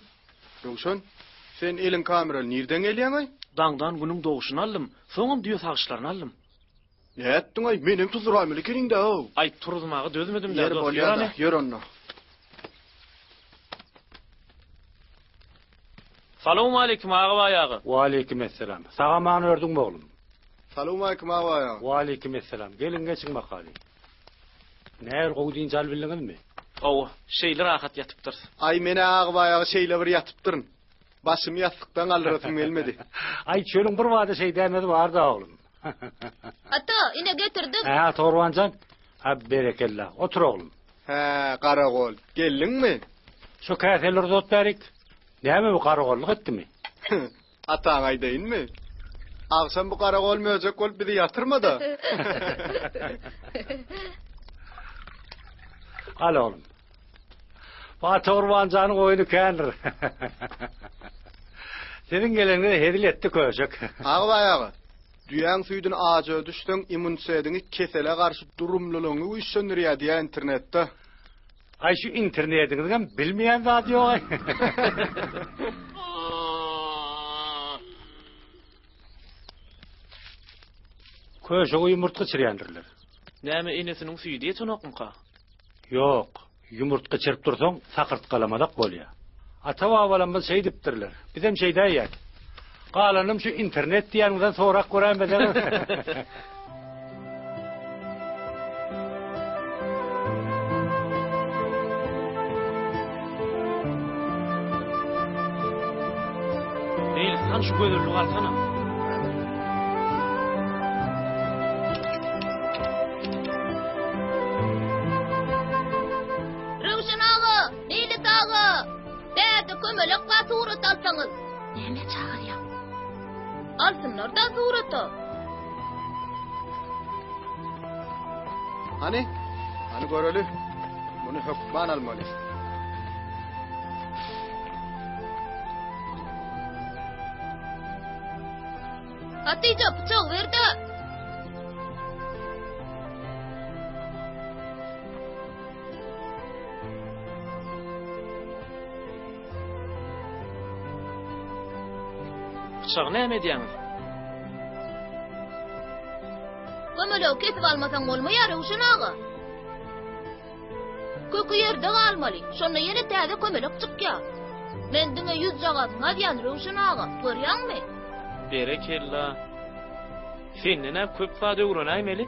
Röwşen, sen eliň kameraly nirden gelýäň-aý? Daňdan günüň dogşuny aldym, soňam düýe sagyşlaryny aldym. Nätdiň-aý, menem tuzduraýmaly ekeniň-dä-ow. Aý, turuzmaga dözmedim-dä, Ýeri dost, ýör bolýa-da, hany. ýör onda. Salowmaleýkim, Agabaý aga. Waleýkim-esselam. Sag-aman ördüňmi, oglum? Salowmaleýkim, Agabaý aga. Waleýkim-esselam. Geliň, geçiň bakaly. Nähili gowy dynç alybildiňizmi? Hawa, şeýle rahat ýatypdyrys. Aý, men-ä Agabaý aga şeýle bir ýatypdyryn. Başymy ýassykdan galdyrasym gelmedi. Aý, çölüň bir bada şeýdäýmesi bar-da, oglum. Ata, ine getirdim. Hä, Atagurban jan. Ha, berekella. Otur oglum. Hä, garagol, geldiňmi? Şu käseleri uzat bärik. Näme bu garagollyk etdimi? Ataňa aýdaýynmy? Agşam bu garagol möjek bolup bizi ýatyrmada. Al oglum. Bu Atagurban janyň oýny kändir. Siziň geleniňize hezil etdi köşek. Agabaý aga, düýäň süýdüni ajy ödüşseň immunitetiňi kesele garşy durumlylygyňy güýçlendirýär diýýär internetde. Aý şu internetiňiziňem bilmeýän zady ýogaý. Köşege ýumurtga içirýändirler. Näme enesiniň süýdi ýetenokmyka? Ýok, ýumurtga içirip dursaň sakyrtgalamazak bolýa. Ata-babalarymyz şeýdipdirler. Bizem şeýdäýýäs. Galanynam şu internet diýýäniňizden sorap göräýmeseňiz. Meýlis, hany şu gözelligi alsana. Röwşen aga, Meýlis aga, bärde kömelek bar surat alsaňyz. Näme çagyrýaň? Alsynlar-da surata. Hany? Hany göreli. Muny hökman almaly. Hatyja, pyçagy ber-de. Pyçagy näme edýäňiz? Kömelegi kesip almasaň bolmaýar, Röwşen aga. Köki ýerde galmaly, şonda ýene täze kömelek çykýar. Men diňe ýüzjagazyny gazýan, Röwşen aga, görýäňmi? Berekella. Senden-ä köp zat öwrenäýmeli.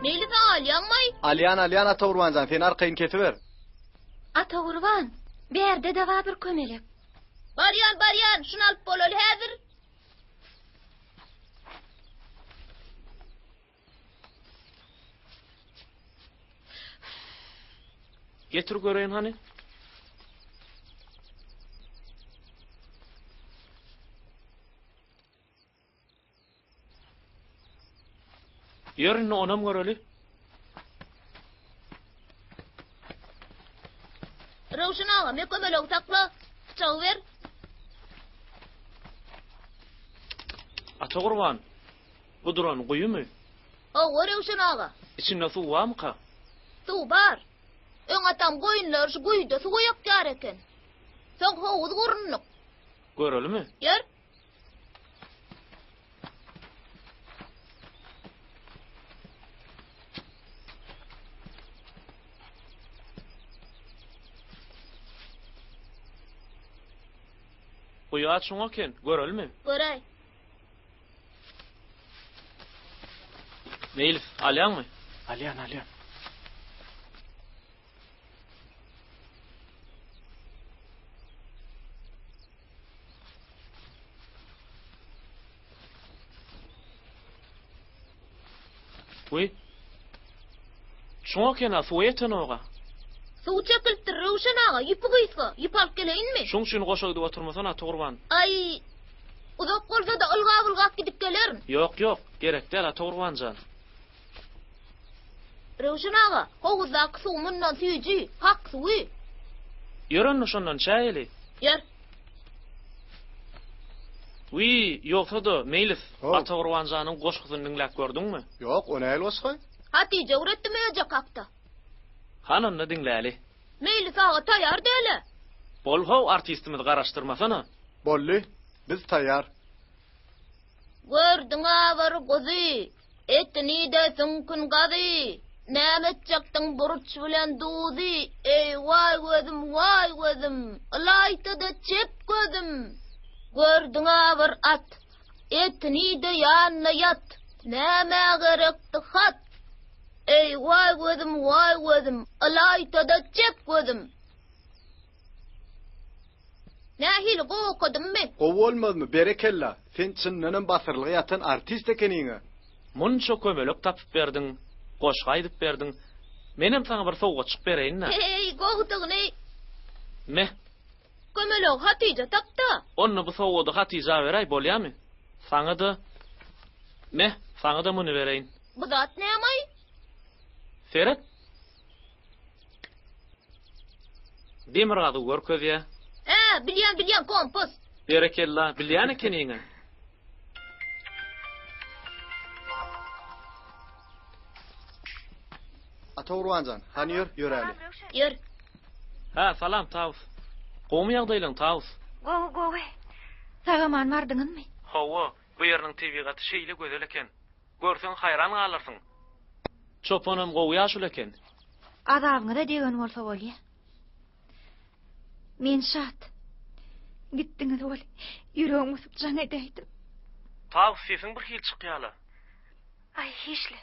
Meýli saňa alýaňmaý? Alýan, alýan, Atagurban jan, sen arkaýyn kesiber. Atagurban, bärde-de bar bir kömelek. Barýan, barýan, şuny alyp bolaly häzir. Getir göreýin hany. Ýör indi onam göreli. Röwşen aga, me kömelegi sakla, pyçagy ber. Ata Gurban, bu duran guýumy? Hawa, Röwşen aga. Içinde suw barmyka? Suw bar. Öň atam goýunlary şu guýuda suwa ýakýar eken. Soň howuz gurundyk. Görelimi? Ýör. Guýa çuň eken, görelmi? Göräý. Meýlis, alýaňmy? Alýan, alýan. Wiý. Çuň eken-a, suwa ýetenog-a. Suw çekilipdir, Röwşen aga, ýüpi gysga. Ýüp alyp geleýinmi? Şuň üçin goşa gidip oturmasana, Atagurban. Aý, uzak bolsa-da ylgap-ylgap gidip gelerin. Ýok, ýok, gerek däl, Atagurban jan. Röwşen aga, howuzdaky suw mundan süýji, hak suwy. Ýör onda şondan çäýeli. Ýör. Wiý, ýogsa-da, Meýlis, Atagurban janyň goşgusyny diňläp gördüňmi? Ýok, o nähili goşgy? Hatyja öwretdi möjek hakda. Hany onda diňläli. Meýlis aga taýýar däl-ä. Bol how, artistimizi garaşdyrmasana. Boldy, biz taýýar. Gördüň-ä bir guzy, etini-de süňkün gazy, Näme etjekdiň burç bilen duzy, Eý, waý gözüm, waý gözüm, ylaýta-da çep gözüm. Gördüň-ä bir at, etini-de ýanyna ýat, Nämä gerekdi hat? Eý, waý gözüm, waý gözüm, ylaýta-da çep gözüm. Nähili gowy okadymmy? Gowy bolmazmy, berekella! Sen çyndanam basyrylgy ýatan artist ekeniň-ä. Munça kömelek tapyp berdiň, goşgy aýdyp berdiň. Menem saňa bir sowgatjyk bereýin-dä. Heý, gowudygyny. Me. Kömelegi Hatyja tap-da. Onda bu sowgady Hatyja beräý, bolýamy? Saňa-da, me, saňa-da muny bereýin. Bu zat näme-aý? Seret. Demirgazygy görkezýä. Hä, bilýän, bilýän, kompas. Berekella, bilýän ekeniň-ä. Ata Gurbanjan, hany ýör, ýöräli. Ýör. Hä, salam, Tawus. Gowumy ýagdaýlaň, Tawus? Gowy, gowy. Sag-aman bardyňyzmy? Hawa, bu ýeriniň tebigaty şeýle gözel eken. Görseň haýran galarsyň. Çopanam gowy ýaşuly eken. Azabyňyza degen bolsa bolýa. Men şat. Gitdiňiz weli, ýüregim gysyp jaň edäýdim. Tawus sesiň bir hili çykýala. Aý hiçle.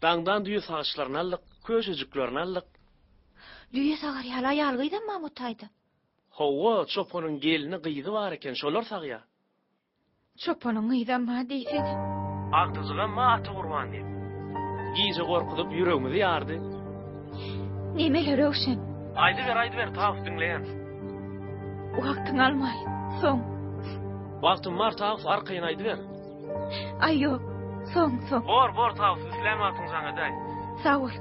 Daňdan düýe sagyçlaryny aldyk, köşejiklerini aldyk. Düýe sagar ýaly aýal gyzam bar bu taýda. Hawa, çopanyň gelni gyzy bar eken, şolar sagýa. Çopanyň gyzam bar diýsene. Agtyjygam bar Atagurban diýip. Gije gorkuzyp ýüregimizi ýardy. Nemele Röwşen? Aýdyber, aýdyber, Tawus diňleýän. Wagtyňy almaýyn, soň. Wagtym bar, Tawus, arkaýyn aýdyber. Aý ýok, soň, soň. Bor, bor, Tawus, islän wagtyň jaň edäý. Sag bol.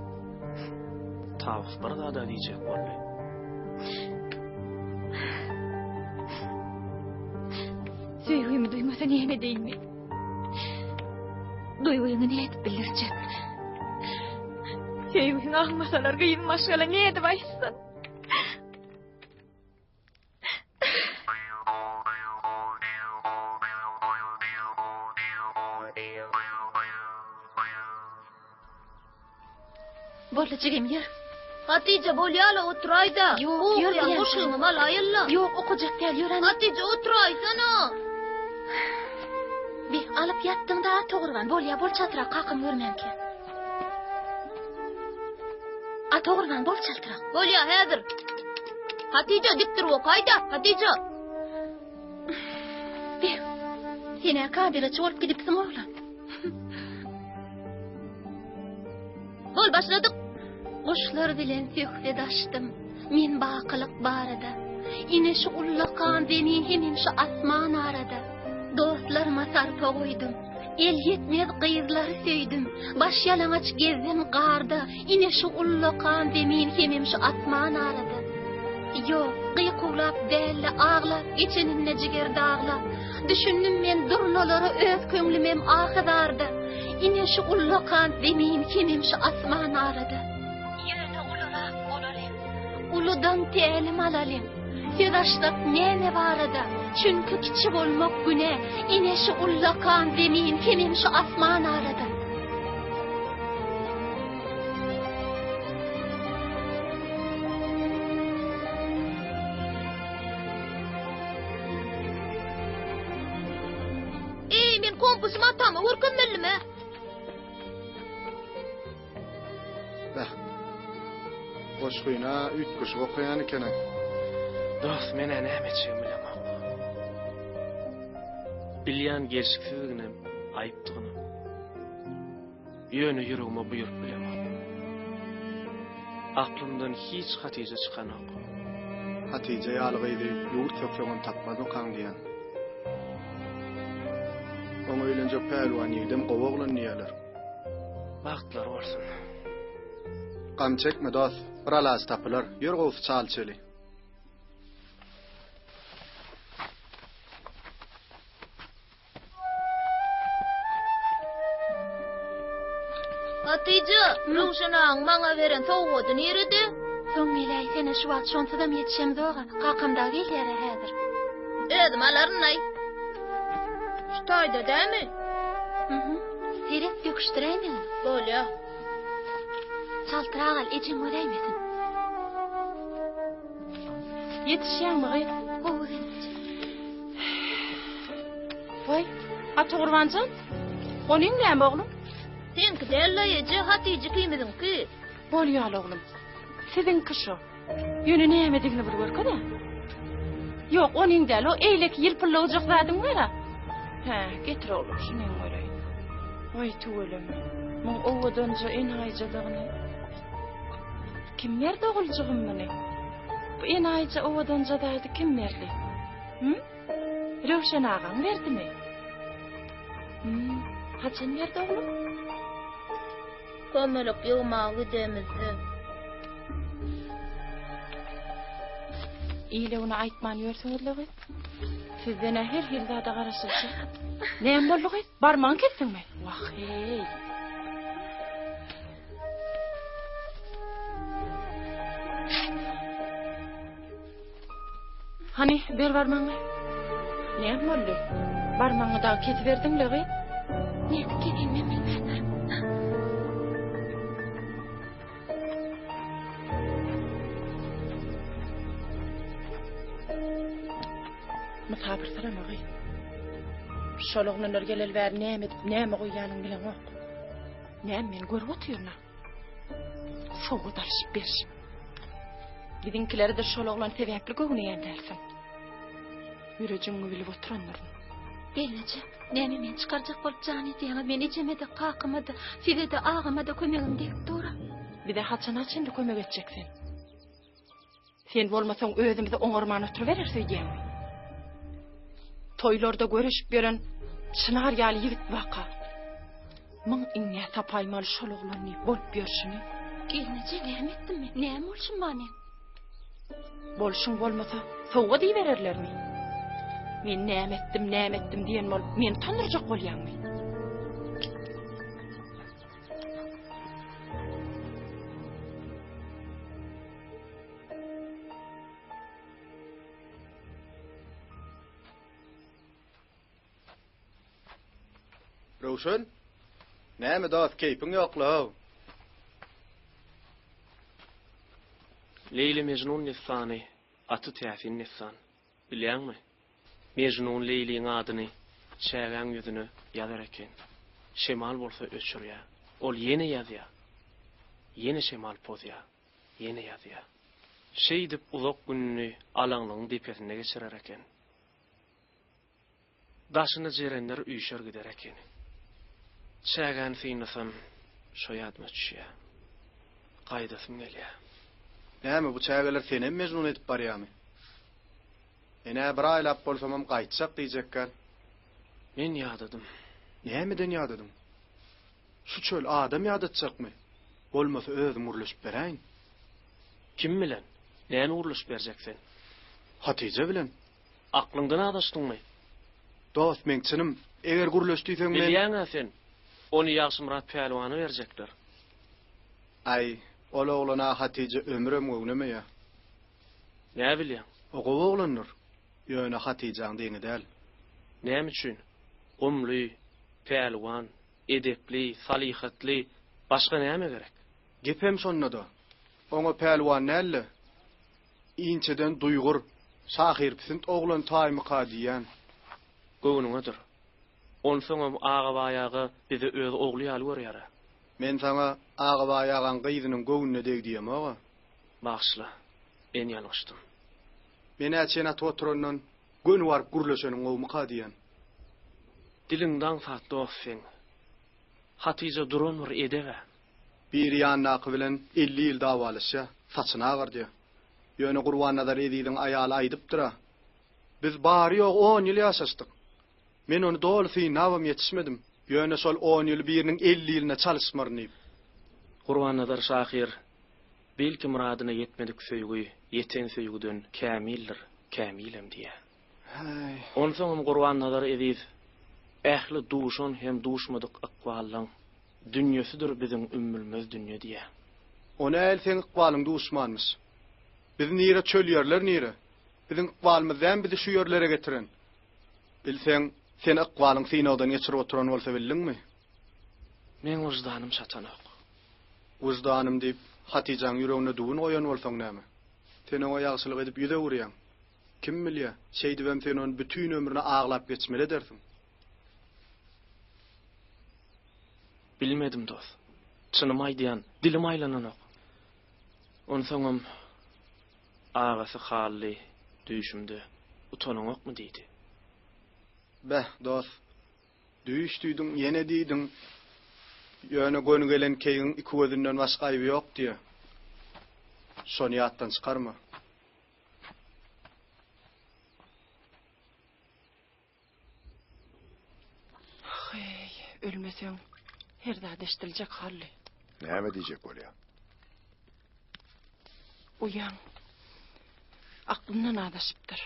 Tawus bir zada diýjek boldy. Söýgimi duýmasa näme edeýin men? Duýgyňy nädip bildirjek? Söýgüňi aňmasalar gyz maşgala nädip aýtsyn? Boldy jigim ýör. Hatyja bolýala oturaýda. Ýok, ýör diýýän goşgyňy alaýylla. Ýok, okajak däl ýör ana. Hatyja oturaýsana. Bi alyp ýatdyň da Atagurban. Bolýa, bol çaltrak kakam görmänkä. Atagurban bol çaltrak. Bolýa häzir. Hatyja dik durup okaýda. Hatyja. Bi. Sen-ä kameraçy bolup gidipsiň oglan. Bol başladyk. Guşlar bilen söhbet açdym men bakylyk barada. Ine şu ullakan zemin hemem şu asman arada. Dostlaryma sarpa goýdum. Elýetmez gyzlary söýdüm. Baş ýalaňaç gezdim garda. Ine şu ullakan zemin hemem şu asman arada. Ýok, gykuwlap däl-de aglap geçeninde jiger daglap. Düşündim men durnalara öz köňlümem ahy-zarda. Ine şu ullakan zemin hemem şu asman arada. Ýöne ulurak bolalyň, uludan tälim alalyň. Söz açsak näme barada, çünki kiçi bolmak günä. Ine şu ullakan zemin hemem şu asman arada. Kompysymy atama görkezmelimi? Beh. Goşgyny-a üýtgeşik okaýan ekeniň. Dost, men-ä näme etjegimi bilemok. Bilýän gelşiksizdiginem, aýypdygynam. Ýöne ýüregime buýrup bilemok. Aklymdan hiç Hatyja çykanok. Hatyja ýaly gyzy ýurt sökseňem tapmazmykaň diýýän. Oňa öýlenjek pälwan ýigidem gowy oglan diýýäler. Bagtlary bolsun. Gam çekme dost, bir alaç tapylar. Ýör gowusy çal içeli. Hatyja, Röwşen agaň maňa beren sowgady nirede? Soň geläýsene, şu wagt şonsuzam ýetişemzog-a. Kakam dagy gelýär-ä häzir. Özüm alaryn-aý. Şu taýda dämi? Mhm. Seret, döküşdiräýmegin. Bolýa. Çaltrak al, ejeň göräýmesin. Ýetişýäňmi gyz? Gowy gelneje. Waý, Atagurban jan, onyň näme oglum? Seňki däl-le eje, Hatyja ikimiziňki. Bolýaly oglum. Siziňki şo. Ýöne nämedigini bir görkez-ä. Ýok, onyň däl, o eýleki ýylpyllawjak zadyň bar-a. Hä, getir oglum, şunyň göreýin. Waý, tüweleme. Muň owadanja enaýyjadygyny. Kim berdi oguljygym muny? Bu enaýyja owadanja zady kim berdi? Hüm? Röwşen agaň berdimi? Hüm, haçan berdi oglum? Kömelek ýygmaga gidemizde. Ile-güne aýtman ýörsüňiz-le gyz. Sizden-ä her hili zada garaşyljak. Näme boldy gyz? Barmagyňy kesdiňmi? Wah, heý. Hany, ber barmagyňy. Näme boldy? Barmagyňy dagy kesiberdiň-le, gyz. Nädip kesenimem bilmändirin. Mysapyrsyrama, gyz. Şol oglanlar geleli bäri näme edip, näme goýýanyňy bileňok. Näme men görüp otyryn-a. Sowgat alyşyp berşip. Biziňkileri-de şol oglan sebäpli göwneýän dälsiň. Ýürejiňi bilip oturandyryn. Gelneje, näme meni çykarjak bolup jan edýäňiz? Men ejeme-de, kakama-da, size-de, agama-da kömegim degip dur-a. Bize haçana çenli kömek etjek sen? Sen bolmasaň özümizi oňarman oturybereris öýdýäňmi? Toýlarda göreşip ýören çynar ýaly ýigit waka. Myň iňňä sapaýmaly şol oglan diýip bolup ýörşüni. Gelneje, näme etdim men? Näme bolşum bar meň? Bolşuň bolmasa sowgat ibererlermi? Men näme etdim, näme etdim diýen bolup meni utandyrjak bolýaňmy? Röwşen? Näme dost, keýpiň ýok-la-ow? Leýli-Mejnun dessany gaty täsin dessan. Bilýäňmi? Mejnun Leýliň adyny çägäň ýüzüne ýazar eken. Şemal bolsa öçürýär. Ol ýene ýazýar. Ýene şemal pozýar. Ýene ýazýar. Şeýdip uzak gününi alaňlygyň depesinde geçirer eken. Daşyna jerenler üýşer gider ekeni. Çägäni synlasam, şo ýadyma düşýär. Gaýdasym gelýär. Näme, bu çägeler senem mejnun edip barýarmy? Men-ä bir aýlap bolsamam gaýtjak diýjekgän. Men ýadadym. Nämeden ýadadyň? Şu çöl adam ýadatjakmy? Bolmasa özüm gürleşip beräýin. Kim bilen? Näme gürleşip berjek sen? Hatyja bilen. Aklyňdan azaşdyňmy? Dost, meň çynym. Eger gürleş diýseň men. Bilýäň-ä sen, ony Ýagşymyrat pälwana berjekler. Aý, ol oglan-a Hatyja ömürem göwnemeýär. Näbilýäň? O gowy oglandyr. Ýöne Hatyjaň deňi däl. Näme üçin? Gumly, pälwan, edepli, salyhatly, başga näme gerek? Gepem şonda-da. Oňa pälwan däl-de, inçeden duýgur, şahyrpisint oglan taýmyka diýýän. Göwnüňedir. Onsoňam Agabaý aga bizi öz ogly ýaly görýär-ä. Men saňa Agabaý agaň gyzynyň göwnüne deg diýemog-a. Bagyşla, men ýalňyşdym. Men-ä çen atyp oturandan göni baryp gürleşeniň gowumyka diýýän. Diliň daňsat dost seň. Hatyja duran bir edeb-ä. Biri ýanyndaky bilen 50 ýyl dawalaşýar, saçyny agardýar. Ýöne Gurbannazar Eziziň aýaly aýdypdyr-a, Biz bary-ýogy on ýyl ýaşaşdyk. Men ony doly synlabam ýetişmedim. Ýöne şol on ýyly biriniň 50 ýylyna çalyşmaryn diýip. Gurbannazar şahyr, Belki myradyna ýetmedik söýgi ýeten söýgüden kämildir, kämilem diýýär. Häý. Onsoňam Gurbannazar Eziz, Ähli duşan hem duşmadyk ykballaň dünýesidir biziň ümmülmez dünýe diýýär. O nähili seň ykbalyň duşmanmyş? Biz nire, çöl ýerler nire? Biziň ykbalymyz dämi bizi şu ýerlere getiren? Bilseň, seni ykbalyň synagdan geçirip oturan bolsa bildiňmi? Meň wyždanym çatanok. Wyždanym diýip, Hatyjaň ýüregine düwün goýan bolsaň näme? Sen oňa ýagşylyk edip ýüz öwürýäň. Kim bilýä, şeýdibem sen ony bütin ömrüne aglap geçmeli edersiň. Bilmedim, dos. Çynymy aýdýan, dilim aýlananok. Onsoňam agasy Hally düýşümde utanaňokmy diýdi. Beh, dos. Düýş diýdiň, ýene diýdiň. Ýöne göni gelen keýigiň iki gözünden başga aýby ýok diýýä. Şony ýatdan çykarma. Heý, ölmeseň, her zat eşdiljek Hally. Näme diýjek bolýaň? Uýaň aklyndan azaşypdyr.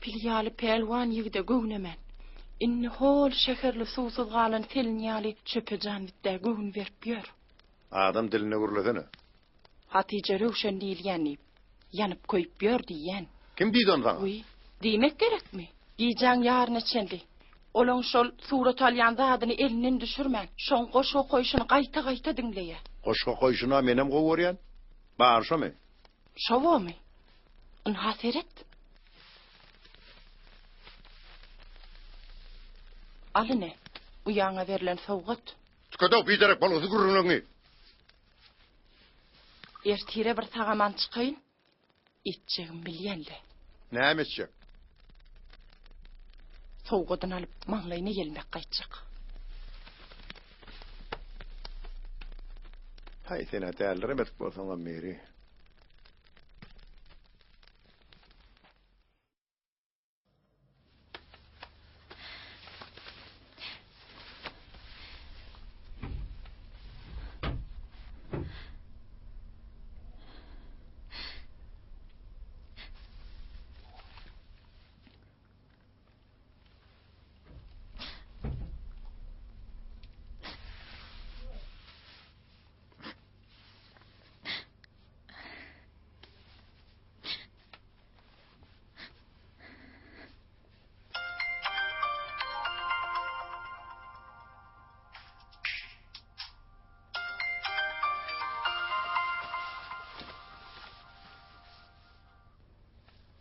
Pil ýaly pälwan ýigide göwnemän, indi hol şäherli suwsuz galan selin ýaly çöpe jan bitdä göwün berip ýör. Adam dilinde gürlesene. Hatyja Röwşen diýilýän diýip, ýanyp-köýüp ýör diýýän. Kim diýdi ony saňa? Wiý, diýmek gerekmi? Gijäň ýaryna çenli olaň şol surat alýan zadyny elinden düşürmän, şoň goşgy okaýşyny gaýta-gaýta diňleýär. Goşgy okaýşyny-a menem gowy görýän. Bary şomy? Şo bomy? Ynha seret. Al ine, uýaňa berlen sowgat. Tükedow, biderek bolgusyz gürrüňleriňi. Ertire bir sag-aman çykaýyn, etjegimi bilýän-le. Näme etjek? Sowgadyny alyp, maňlaýyna ýelmek gaýtjak. Haý, sen-ä däliremedik bolsaňam biri.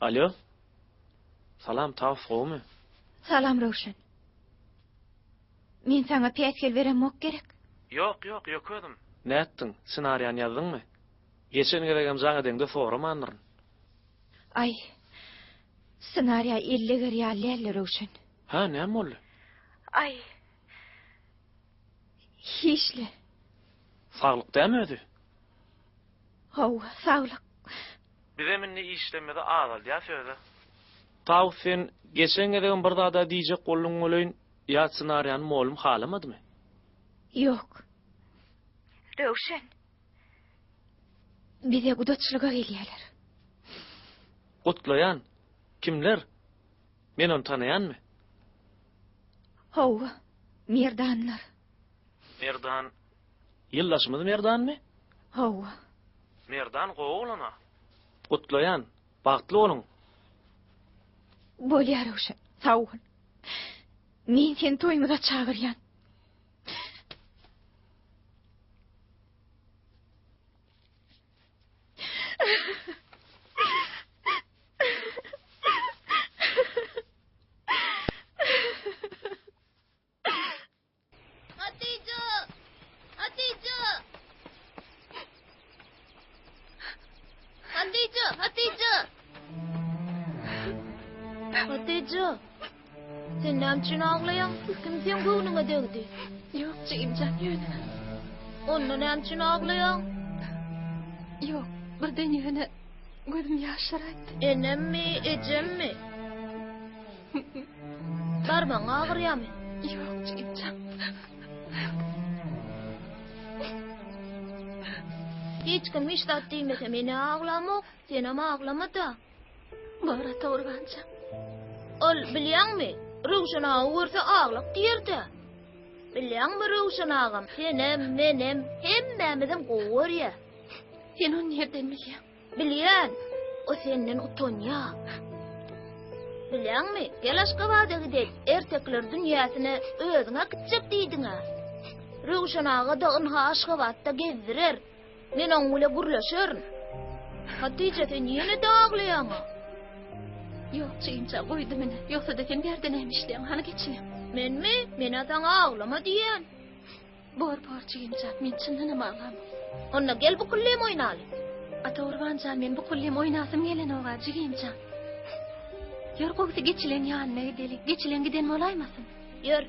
Alo. Salam Tawus gowumy? Salam Röwşen. Men saňa päsgel beremok gerek? Ýok, ýok, ýok özüm. Nätdiň, ssenariýany ýazdyňmy? Geçen gezegem jaň edeňde soramandyryn. Aý, ssenariýa elleger ýaly däldi, Röwşen. Hä, näme boldy? Aý, hiç-le. Saglyk dämi özi? Hawa, saglyk. Bizem indi işlemezi azaldýas özi. Tawus sen geçen gezegem bir zada diýjek bolduň welin, ýa ssenariýany mollum halamadymy? Ýok. Röwşen. Bize gudaçylyga gelýärler. Gutlaýan. Kimler? Men ony tanaýanmy? Hawa, Merdanlar. Merdan ýyldaşymyz Merdanmy? Hawa. Merdan gowy oglan-a. Gutlaýan. Bagtly boluň. Bolýar Röwşen, sag bol. Men seni toýumyza çagyrýan. Hatyja, sen näme üçin aglaýaň? Kim seň göwnüňe degdi? Ýok, jigimjan, ýöne. Onda näme üçin aglaýaň? Ýok, birden ýöne gözüm ýaşaraýdy. Enemmi, ejemmi? Barmagyň agyrýamy? Ýok, jigimjan. Hiç kim hiç zat diýmese men-ä aglamok, senem aglama-da. Bor Ata Gurbanjan. Ol bilýäňmi, Röwşen aga görse aglak diýer-dä. Bilýäňmi Röwşen agam senem, menem, hemmämizem gowy görýä. Sen ony nirden bilýäň? Bilýän, o senden utanýa. Bilýäňmi, gel Aşgabada gidek, ertekiler dünýäsine özüň äkitjek diýdiň-ä. Röwşen aga-da ynha Aşgabatda gezdirer. Men oň bile gürleşerin. Hatyja sen ýene-de aglaýaňa. Ýok, jigimjan, goýdum ine. Ýogsa-da sen bärde näme işleýäň? Hany geçiň. Menmi? Men-ä saňa aglama diýýän. Bor, bor, jigimjan, men çyndanam aglamok. Onda gel bukullym oýnaly. Ataurban jan, men bukullym oýnasym gelenok-a, jigimjan. Ýör gowusy geçileň ýanyna gideli. Geçileň giden bolaýmasyn? Ýör.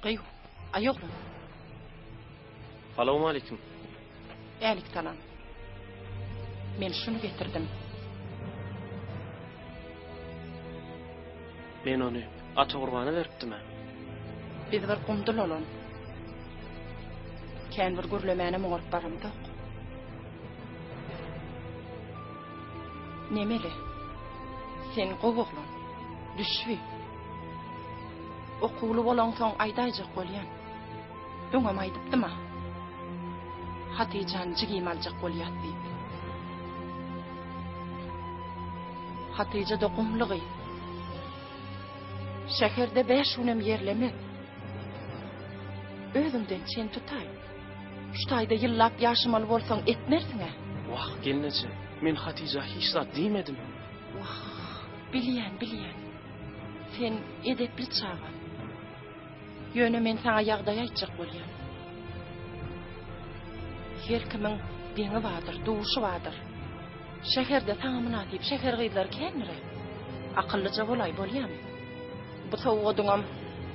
Gyýw, aý oglan. Salowmaleýkim. Älik salam. Men şuny getirdim. Men ony Ata Gurbana beripdim-ä. Biz bir gumdul olan. Kän bir gürlemänem oňaryp baramzok. Nemeli? Sen gowy oglan. Düşbi. Okuwly bolaňsoň aýdaýjak bolýan. Öňem aýdypdym-a. Hatyjany jigim aljak bolýas diýip. Hatyja-da gumly gyz. Şäherde bäş günem ýerlemez. Özüňden çen tutaý. Şu taýda ýyllap ýaşamaly bolsaň etmersiň-ä. Wah, gelneje, men Hatyja hiç zat diýmedim. Wah, bilýän, bilýän. Sen edepli çaga. Ýöne men saňa ýagdaý aýtjak bolýan. Her kimiň deňi bardyr, duşy bardyr. Şäherde saňa mynasyp şäher gyzlary kändir-ä. Akyllyja bolaý, bolýamy? Bu sowgadyňam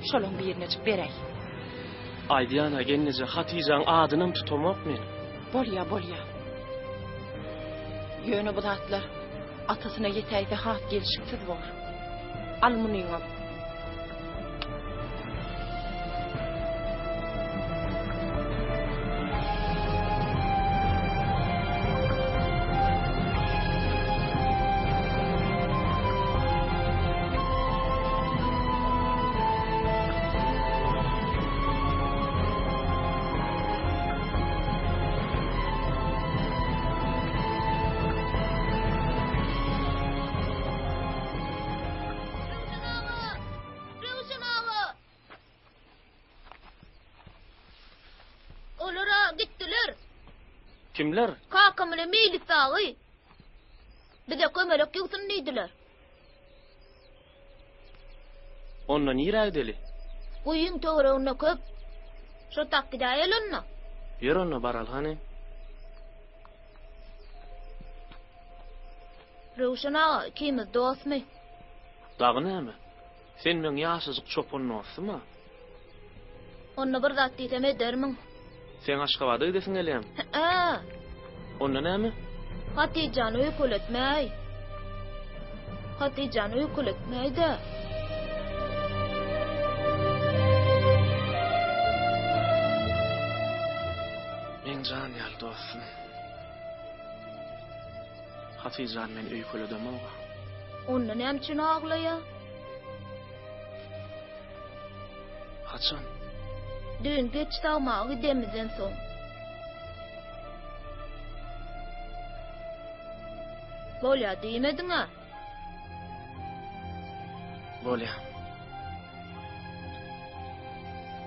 şolaň birinejik beräý. Aýdýan-a, gelneje, Hatyjaň adynam tutamok men. Bolýa, bolýa. Ýöne bu zatlar atasyna ýetäýse has gelşiksiz bor. Al munyňam. Röwşen aga! Röwşen aga! Olar-a gitdiler. Kimler? Kakam bilen Meýlis dagy. Bize kömelek ýygsyn diýdiler. Onda nirä gideli? Guýyň töwereginde köp. Şo tak gidäýeli onda. Ýör onda baraly hany. Röwşen aga ikimiz dostmy? Dagy näme? Sen meň ýaşajyk çopan dostum-a. Onda bir zat diýsem edermiň? Seň Aşgabada gidesiň gelýämi? Hä-ä. Onda näme? Hatyjany öýkeletmäý. Hatyjany öýkeletmäý-dä. Meň jan ýaly dostum. Hatyjany men öýkeledemog-a. Onda näme üçin aglaýa? Haçan? Düýn geç sagmaga gidemizden soň. Bolýa diýmediň-ä? Bolýa.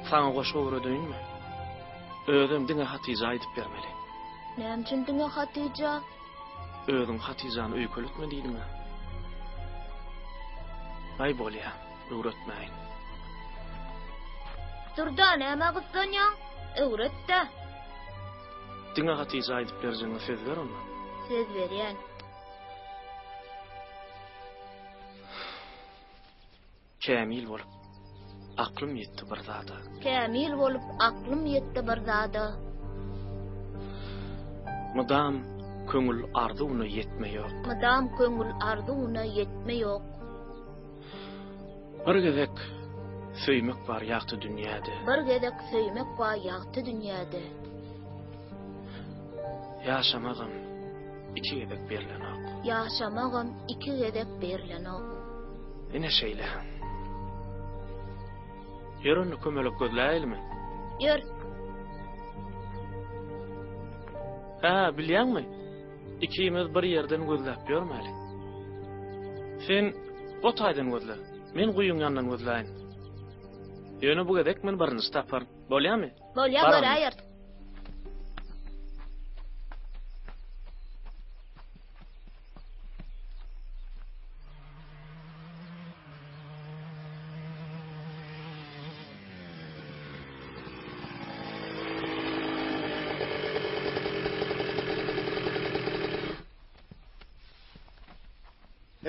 Saňa goşgy öwredeýinmi? Özem diňe Hatyja aýdyp bermeli. Näme üçin diňe Hatyja? Özüň Hatyjany öýkeletme diýdiň-ä. Aý bolýa, öwretmäýin. Dur-da, nämä gyssanýaň? Öwret-dä. Diňe Hatyja aýdyp berjegiňe söz ber onda. Söz berýän. Kämil bolup, aklym ýetdi bir zada. Kämil bolup, aklym ýetdi bir zada. Mydam köňül arzuwyna ýetme ýok. Mydam köňül arzuwyna ýetme ýok. Bir gezek söýmek bar ýagty dünýäde. Bir gezek söýmek bar ýagty dünýäde. Ýaşamagam iki gezek berlenok. Ýaşamagam iki gezek berlenok. Ine şeýle. Ýör onda kömelek gözläýelimi? Ýör. Hä, bilýäňmi? Ikimiz bir ýerden gözläp ýörmäli. Sen o taýdan gözle, men guýyň ýanyndan gözläýin. Ýöne bu gezek men birinji taparyn. Bolýamy? Bolýa, göräýeris.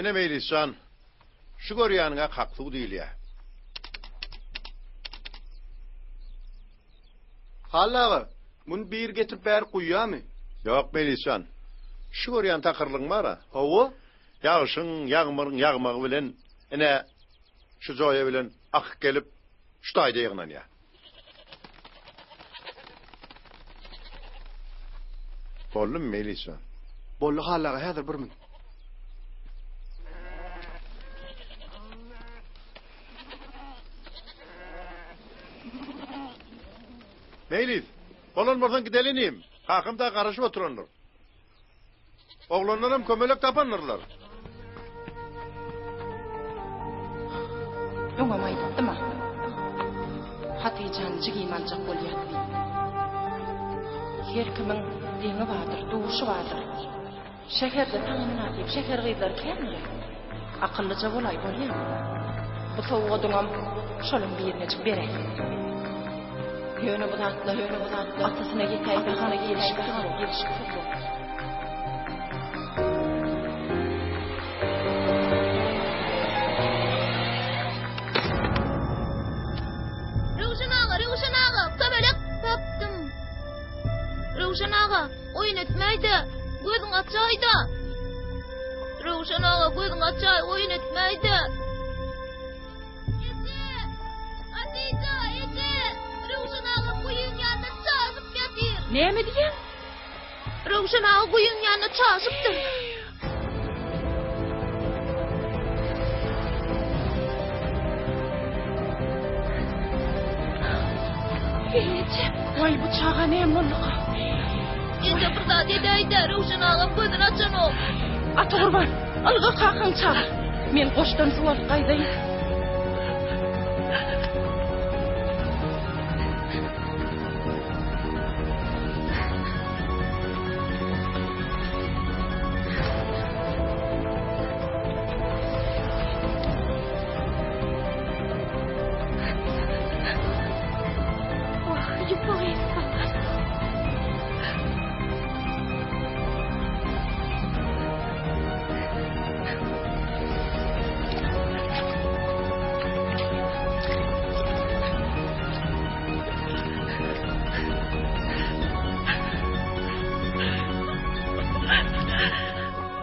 Ine Meýlis jan, şu görýäniňe kaksuw diýilýär. Hally aga, muny biri getirip bärik guýýamy? Ýok, Meýlis jan. Şu görýän takyrlygyň bar-a. Hawa. Ýagşyň, ýagmyryň ýagmagy bilen, ine, şu joýa bilen akyp gelip, şu taýda ýygnanýar. Boldumy, Meýlis jan? Boldy, Hally aga, häzir bir minut. Meýlis, bolan bolsaň gideli inim. Kakam dagy garaşyp oturandyr. Oglanlaram kömelek tapandyrlar. Öňem aýdypdym-a. Hatyjany jigim aljak bolýas diýip. Her kimiň deňi bardyr, duşy bardyr. Şäherde saňa mynasyp şäher gyzlary kändir. Akyllyja bolaý bolýamy? Bu sowgadyňam şolaň birinejik beräý. Ýöne bu zatlar, ýöne bu zatlar atasyna ýetäýmese gelşiksiz bor, gelşiksiz bor. Röwşen aga, Röwşen aga, kömelek tapdym. Röwşen aga, Oýun etmäý-de, gözüňi açaý-da! Röwşen aga, gözüňi açaý, oýun etmäý-de! Eje! Hatyja, eje! Röwşen aga guýyň ýanynda çaşyp ýatyr. Näme diýýäň? Röwşen aga guýyň ýanynda çaşypdyr. Gelneje. Waý bu çaga näme bolduka? Eje bir zat edäýdä, Röwşen agam gözüni açanok. Atagurban, ylga kakaňy çagyr. Men goşdan suw alyp gaýdaýyn.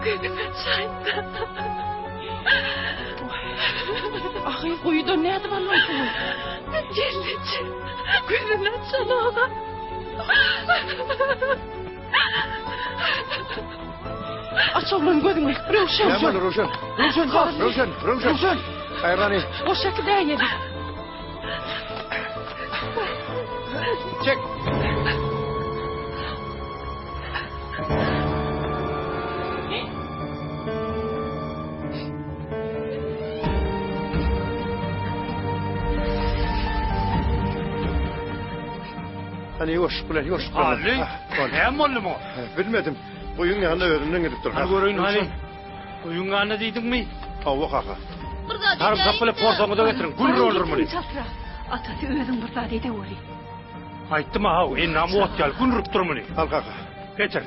Gözüňi açaýda. Ahy, guýudan nädip aldyň suwy? Gelneje, gözüni açanok. Aç oglan gözüňi. Röwşen. Näme boldy, Röwşen? Röwşen, Röwşen, Röwşen. Röwşen. Aýrany. Goşa gidäýeli. Çek. Hany ýuwaşlyk bilen, ýuwaşlyk bilen. Hally, näme boldy muňa? Bilmedim. Guýyň ýanyna özünden gidipdir. Hany göreýin hany. Guýyň ýanyna diýdiňmi? Hawa kaka. Bir zat Sarymsak bilen porsaňyza getiriň. Gül roldur muny. Çaltrak. Atasy özüň bir zat edeweri. Aýtdym-a haw, endamy ot ýaly gül urup dur muny. Al kaka. Getir.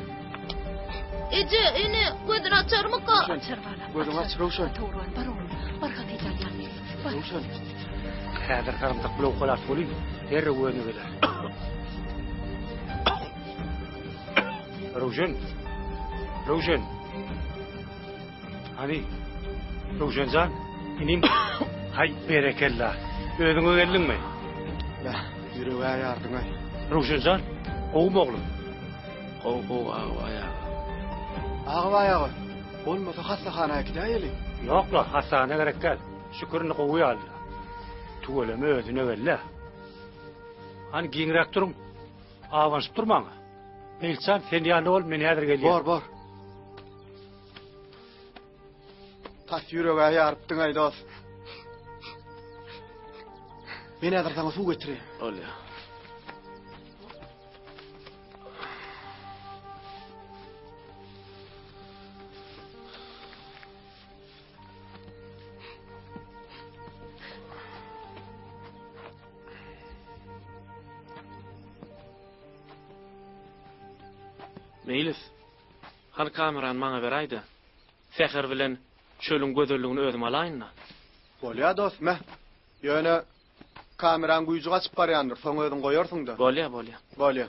Eje, ene, gözüni açarmyka? Açar balam. Gözüňi aç, Röwşen. Ata Gurban, bar oglum. Bar Hatyjaň ýanyna. Bar. Röwşen. Häzir sarymsak bilen owkalap welin, derrew özüne geler. Röwşen. Röwşen. Hany? Röwşen jan, inim. Haý, berekella. Özüňe geldiňmi? Bäh, ýüreg-ä ýardyň-aý. Röwşen jan, gowumy oglum? Gowy, gowy, Agabaý aga. Agabaý aga, bolmasa hassahana äkidäýeli. Ýok-la, hassahana gerek däl. Şükür indi gowy ýaly. Tüweleme özüne geldi. Hany giňräk duruň. Abanyşyp durmaň. Meýiljan, sen ýanynda bol, men häzir gelýän. Bor, bor. Tas ýüreg-ä ýarypdyň-aý, dost. Men häzir saňa suw getireýin. Bolýar. Meýlis, hany kamerany maňa beräý-de, säher bilen çölüň gözelligini özüm alaýyn-da. Bolýa dost, me. Ýöne kameraň güýji gaçyp barýandyr, soň özüň goýarsyň-da. Bolýa, bolýa. Bolýa.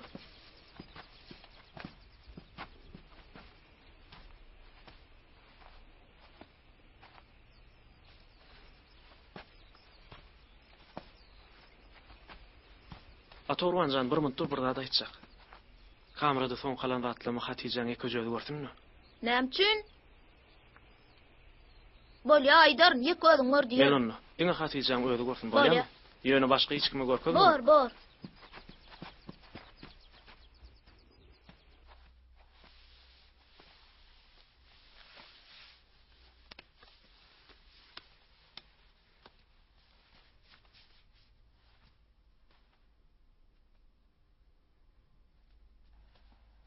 Ata Gurban jan, bir munt dur, bir zat aýtjak. Kamerada soňky alan zatlarymy Hatyjaň ýekeje özi görsün-de. Näme üçin? Bolýa, aýdaryn, ýeke özüň gör diýerin. Gel onda. Diňe Hatyjaň özi görsün, bolýamy? Bolýa. Ýöne başga hiç kime görkezme. Bor, bor.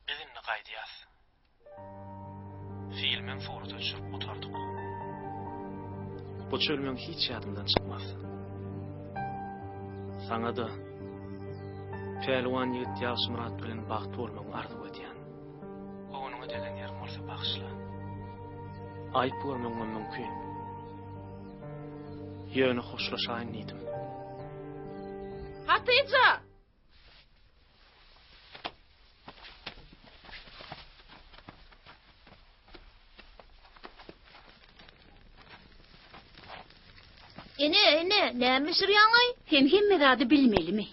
Biz indi gaýdýas. Filmem surata düşürip gutardyk. Bu çöl meň hiç ýadymdan çykmaz. Saňa-da Pälwan ýigit Ýagşymyrat bilen bagtly bolmagyňy arzuw edýän. Göwnüňe degen ýerim bolsa bagyşla. Aýyp görmegiňem mümkin. Ýöne hoşlaşaýyn diýdim. Hatyja! Ene, ene, näme bişirýäň-aý? Sen hemme zady bilmelimi?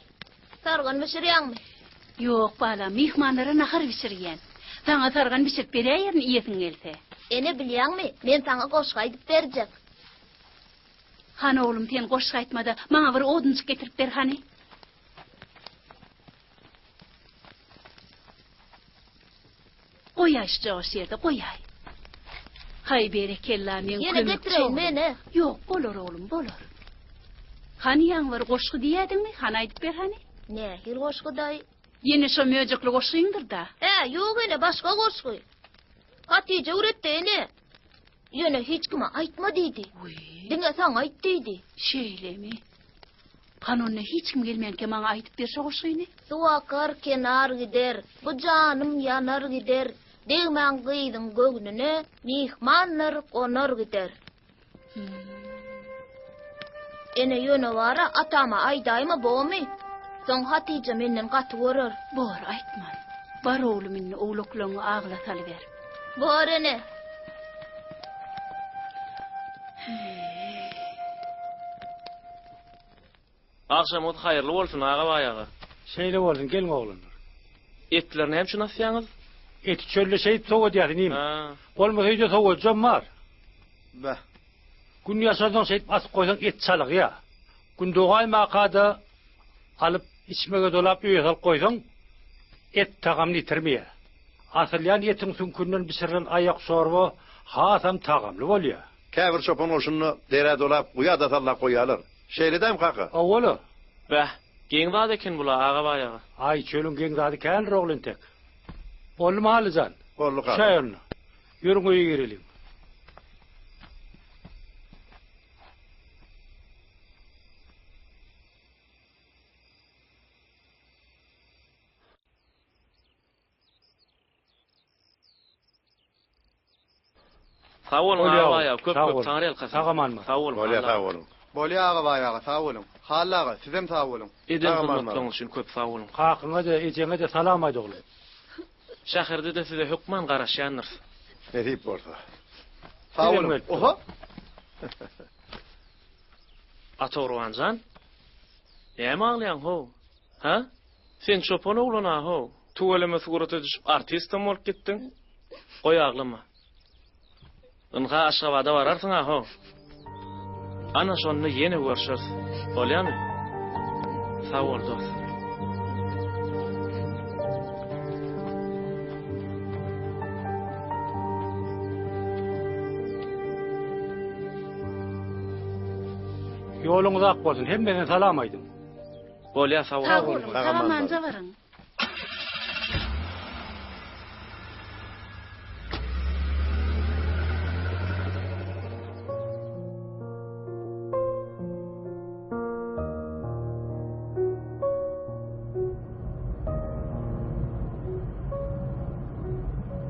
Sargan bişirýäňmi? Ýok, balam, myhmanlara nahar bişirýän. Saňa sargan bişirip beräýerin iýesiň gelse. Ene, bilýäňmi, men saňa goşgy aýdyp berjek. Hany oglum, sen goşgy aýtma-da, maňa bir odunjyk getirip ber hany. Goýaý şu joş ýerde, goýaý. Haý, berekella, meň Ýene kömekçi getireýin oglum. ene. Ýok, bolar oglum, bolar. Hany ýaňy bir goşgy diýýädiňmi? Hany aýdyp ber hany. Nähili goşgy daýy? Ýene şo möjekli goşgyňdyr-da. Hä, ýok ene, başga goşgy. Hatyja öwretdi ene. Ýöne hiç kime aýtma diýdi. Diňe saňa aýt diýdi. Şeýlemi? Hany onda hiç kim gelmänkä maňa aýdyp ber şo goşgyny. Suw akar, kenar gider, bu janym ýanar gider, Degmäň gyzyň göwnüne, myhmanlar gonar gider. Ene ýöne bara atama aýdaýma bomy? Soň Hatyja menden gaty görer. Bor, aýtman. Bar oglum indi owlaklaňňy agyla salyber. Bor ene. Agşamyňyz haýyrly bolsun, Agabaý aga. Şeýle bolsun, geliň oglanlar. Etleri näme üçin asýaňyz? Eti çölde şeýdip sowadýas inim. Bolmasa öýde sowadyjam bar. Beh. Gün ýaşansoň şeýdip asyp goýsaň et çalygýa. Gün dogaýmaka-da alyp içmege dolap öýe salyp goýsaň et tagamyny ýitirmeýär. Asylýan etiň süňkünden bişirilen aýak çorba hasam tagamly bolýar. Käbir çopan goşunyny derä dolap, guýa-da sallap goýýarlar. Şeýle dämi, kaka? Hawa-la. Bäh, geň zat eken bul-a, Agabaý aga. Aý, çölüň geň zady kändir, ogul entek. Boldumy, Hally jan? Boldy kaka. Düşäý onda. Ýörüň öýe gireliň. Sag boluň Bolýa Agabaý aga, köp sag köp bol. taňry ýalkasyn. Sag aman bar. Sag boluň Bolýa Hally sag aga. boluň. Bolýa Agabaý aga sag boluň. Hally aga sizem sag boluň. Eden Sag aman hyzmatlaryňyz üçin köp sag boluň. Kakyňa-da, ejeňe-de salam aýt oglum. Şäherde-de size hökman garaşýandyrys. Nesip bolsa. Sag Sizem boluň. gelip duruň. Oho. Atagurban jan. Näme aglaýaň how? Hä? Sen çopan oglan-a how. Tüweleme surata düşüp artistem bolup gitdiň. Goý aglama. Ynha Aşgabada bararsyň-a how. Ana şonda ýene görşeris. Bolýamy? Sag bol dos. Ýoluňyz ak bolsun. Hemmesine salam aýdyň. Bolýa sag boluň. Sag boluň, Sag sag aman amanja baryň. baryň.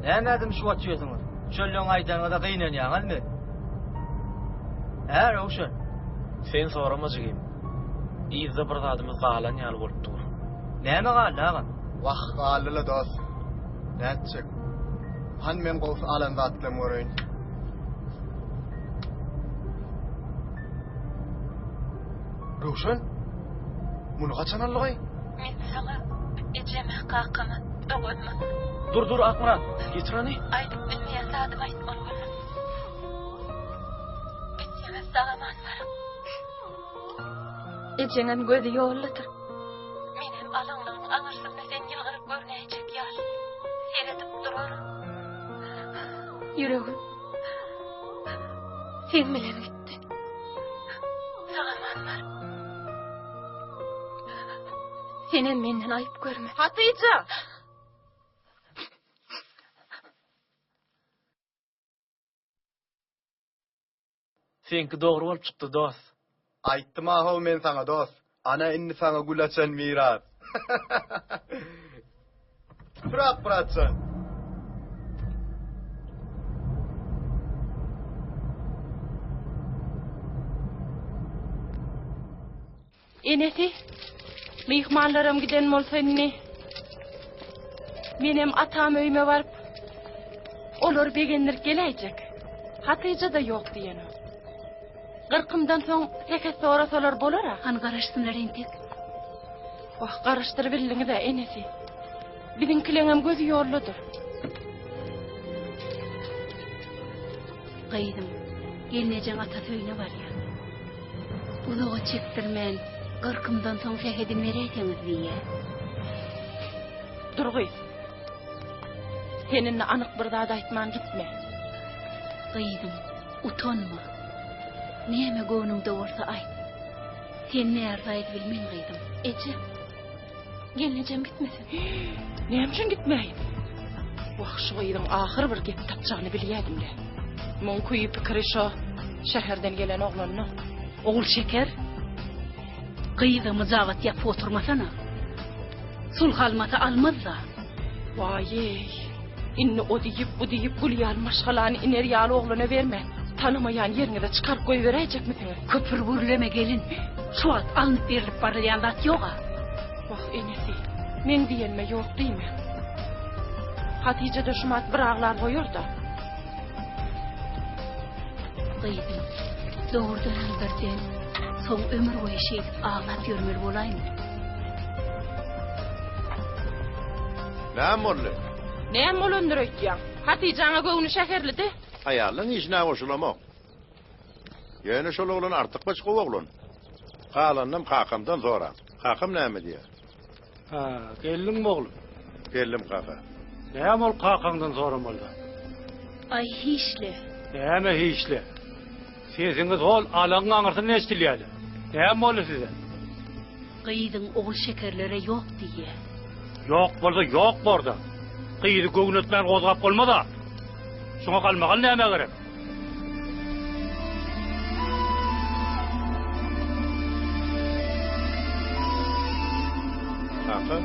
Näme dymşyp otyrsyňyz? Çölden gaýdanyňyza gynanýaňyzmy? Hä, Röwşen? Sen sorama jigim. Yzda bir zadymyz galan ýaly bolup dur. Näme galdy agam? Wah, galdy-la dost. Nätjek? Hany men gowusy alan zatlarymy göreýin. Röwşen? Muny haçan aldygaý? Men saňa, ejeme, kakama, doganyma. Dur, dur, Akmyrat, getir ony. Aýdyp bilmeýän zadymy aýtmaly boldum. Gitseňiz sag-aman baryň. Ejeňem gözi ýoldadyr. Menem alaňlygyň aňyrsynda sen ýylgyryp görünäýjek ýaly seredip duraryn. Ýüregim seň bilen gitdi. Sag-aman bar. Senem menden aýyp görme. Hatyja! Seňki dogry bolup çykdy dos. Aýtdym-a how men saňa dos. Ana indi saňa gül açan miras. Sür Akmyratjan. Enesi, myhmanlaram giden bolsa indi. Menem atam öýüme baryp, olary begendirip geläýjek. Hatyja-da ýok diýenok. Gyrkymdan soň sähet sorasalar bolar-a. Hany garaşsynlar entek. Wah, garaşdyrybildiňiz-ä, enesi. Biziňkileňem gözi ýoldadyr. Gyzym, gelnejeň atasy öýüne barýar. Uzaga çekdirmän, gyrkymdan soň sähedini beräýseňiz diýýär. Dur gyz. Sen indi anyk bir zat aýtman gitme. Gyzym, utanma. Näme göwnüňde bolsa aýt. Sen närza edibilmen gyzym. Eje, gelnejem gitmesin. Näme üçin gitmäýin? Wah, şu gyzyň ahyr bir gep tapjagyny bilýädim-le. Muň küýi pikiri şo şäherden gelen oglanda. Ogulşeker, gyza myjabat ýapyp oturmasana. Sulh almasa almaz-da. Waý-eý, indi o diýip, bu diýip gül ýaly maşgalany iner ýaly oglana bermän, tanamaýan ýeriňize çykaryp goýberäýjekmisiňiz? Köpür gürleme gelin, şu wagt alnyp berlip barylýan zat ýog-a. Wah, enesi, meň diýenime ýok diýme. Hatyja-da şumat bir aglar goýar-da. Gyzym, dogrudanam birden, soň ömür boýy şeýdip aglap ýörmeli bolaýma. Näme boldy? Näme bolandyr öýtýäň? Hatyjaň-a göwni şäherlidi. Aýallaň işine goşulamok. Ýöne şol oglan artykmaç gowy oglan. Galanynam kakamdan soraň. Kakam näme diýýär? Hä, geldiňmi oglum? Geldim kaka. Näme ol kakaňdan soramaly zat? Aý hiçle. Näme hiçle? Sesiňiz hol alaňyň aňyrsyndan eşidilýär-le. Näme boldy size? Gyzyň Ogulşekerlere ýok diýýä. Ýok bolsa ýok borda. Gyzy göwnetmän gozgap bolmaz-a. Şuňa galmagal nämä gerek? Kaka,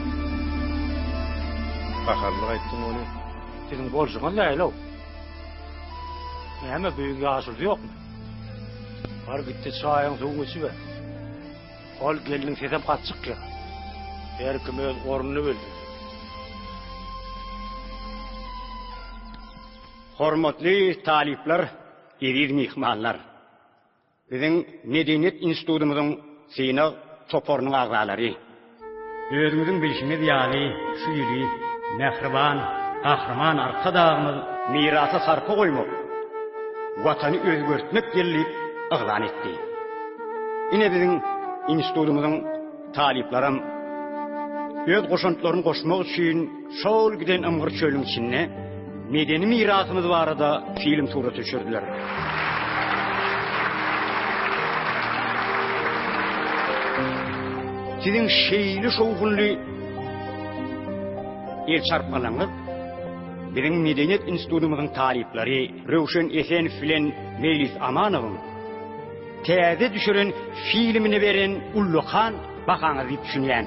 gaharly gaýtdyň ony. Siziň bolşuňyz nähili-ow? Näme, bu öýüň ýaşulusy ýokmy? Bar git-de çaýyň suwuňy içiber. Ol gelniň sesem gaty çykýar. Her kim öz ornuny bilsin. Hormatly talyplar, eziz myhmanlar! Biziň Medeniýet institutymyzyň synag toparynyň agzalary! Özüňiziň bilşiňiz ýaly, şu ýyly mähriban Gahryman Arkadagymyz Mirasa sarpa goýmak, Watany özgertmek ýyly diýip yglan etdi. Ine biziň institutymyzyň talyplaram öz goşantlaryny goşmak üçin şol giden ymgyr çölüň içinde medeni mirasymyz barada film surata düşürdiler. Siziň şeýle şowhunly el çarpmalaryňyz biziň Medeniýet institutymyzyň talyplary Röwşen Esenow bilen Meýlis Amanowyň täze düşüren filmine beren ullakan bahaňyz diýip düşünýän.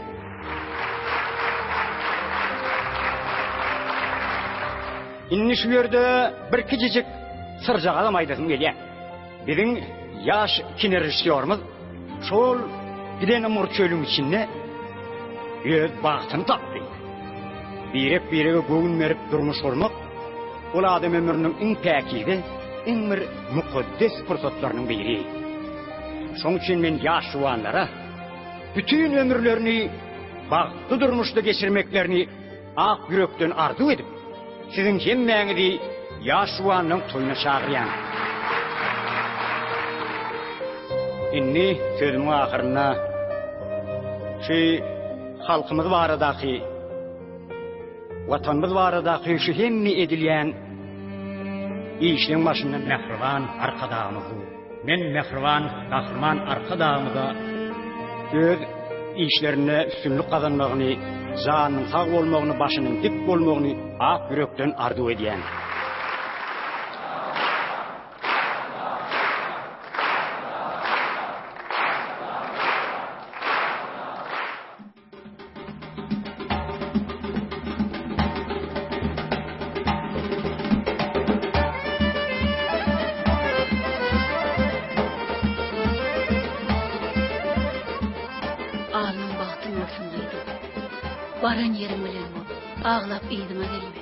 Indi şu ýerde bir kiçijik syrjagazam aýdasym gelýär. Biziň ýaş kinorežissýorymyz şol giden ymgyr çölüň içinde öz bagtyny tapdy. Birek-birege göwün berip durmuş gurmak ol adam ömrüniň iň päkize, iň bir mukaddes pursatlarynyň biri. Şoň üçin men ýaş juwanlara bütin ömürlerini bagtly durmuşda geçirmeklerini ak ýürekden arzuw edip, siziň hemmäňizi ýaş juwanlaň toýuna çagyrýan. Indi sözümiň ahyrynda şu halkymyz baradaky, Watanymyz baradaky şu hemme edilýän işleň başynda mähriban Arkadagymyz dur. Men mähriban Gahryman Arkadagymyza öz işlerinde üstünlik gazanmagyny, janynyň sag bolmagyny, başynyň dik bolmagyny ak ýürekden arzuw edýän. Alnyň bagtyň bolsun gyzym. Baran ýeriň bilen bol. Aglap yzyňa gelme.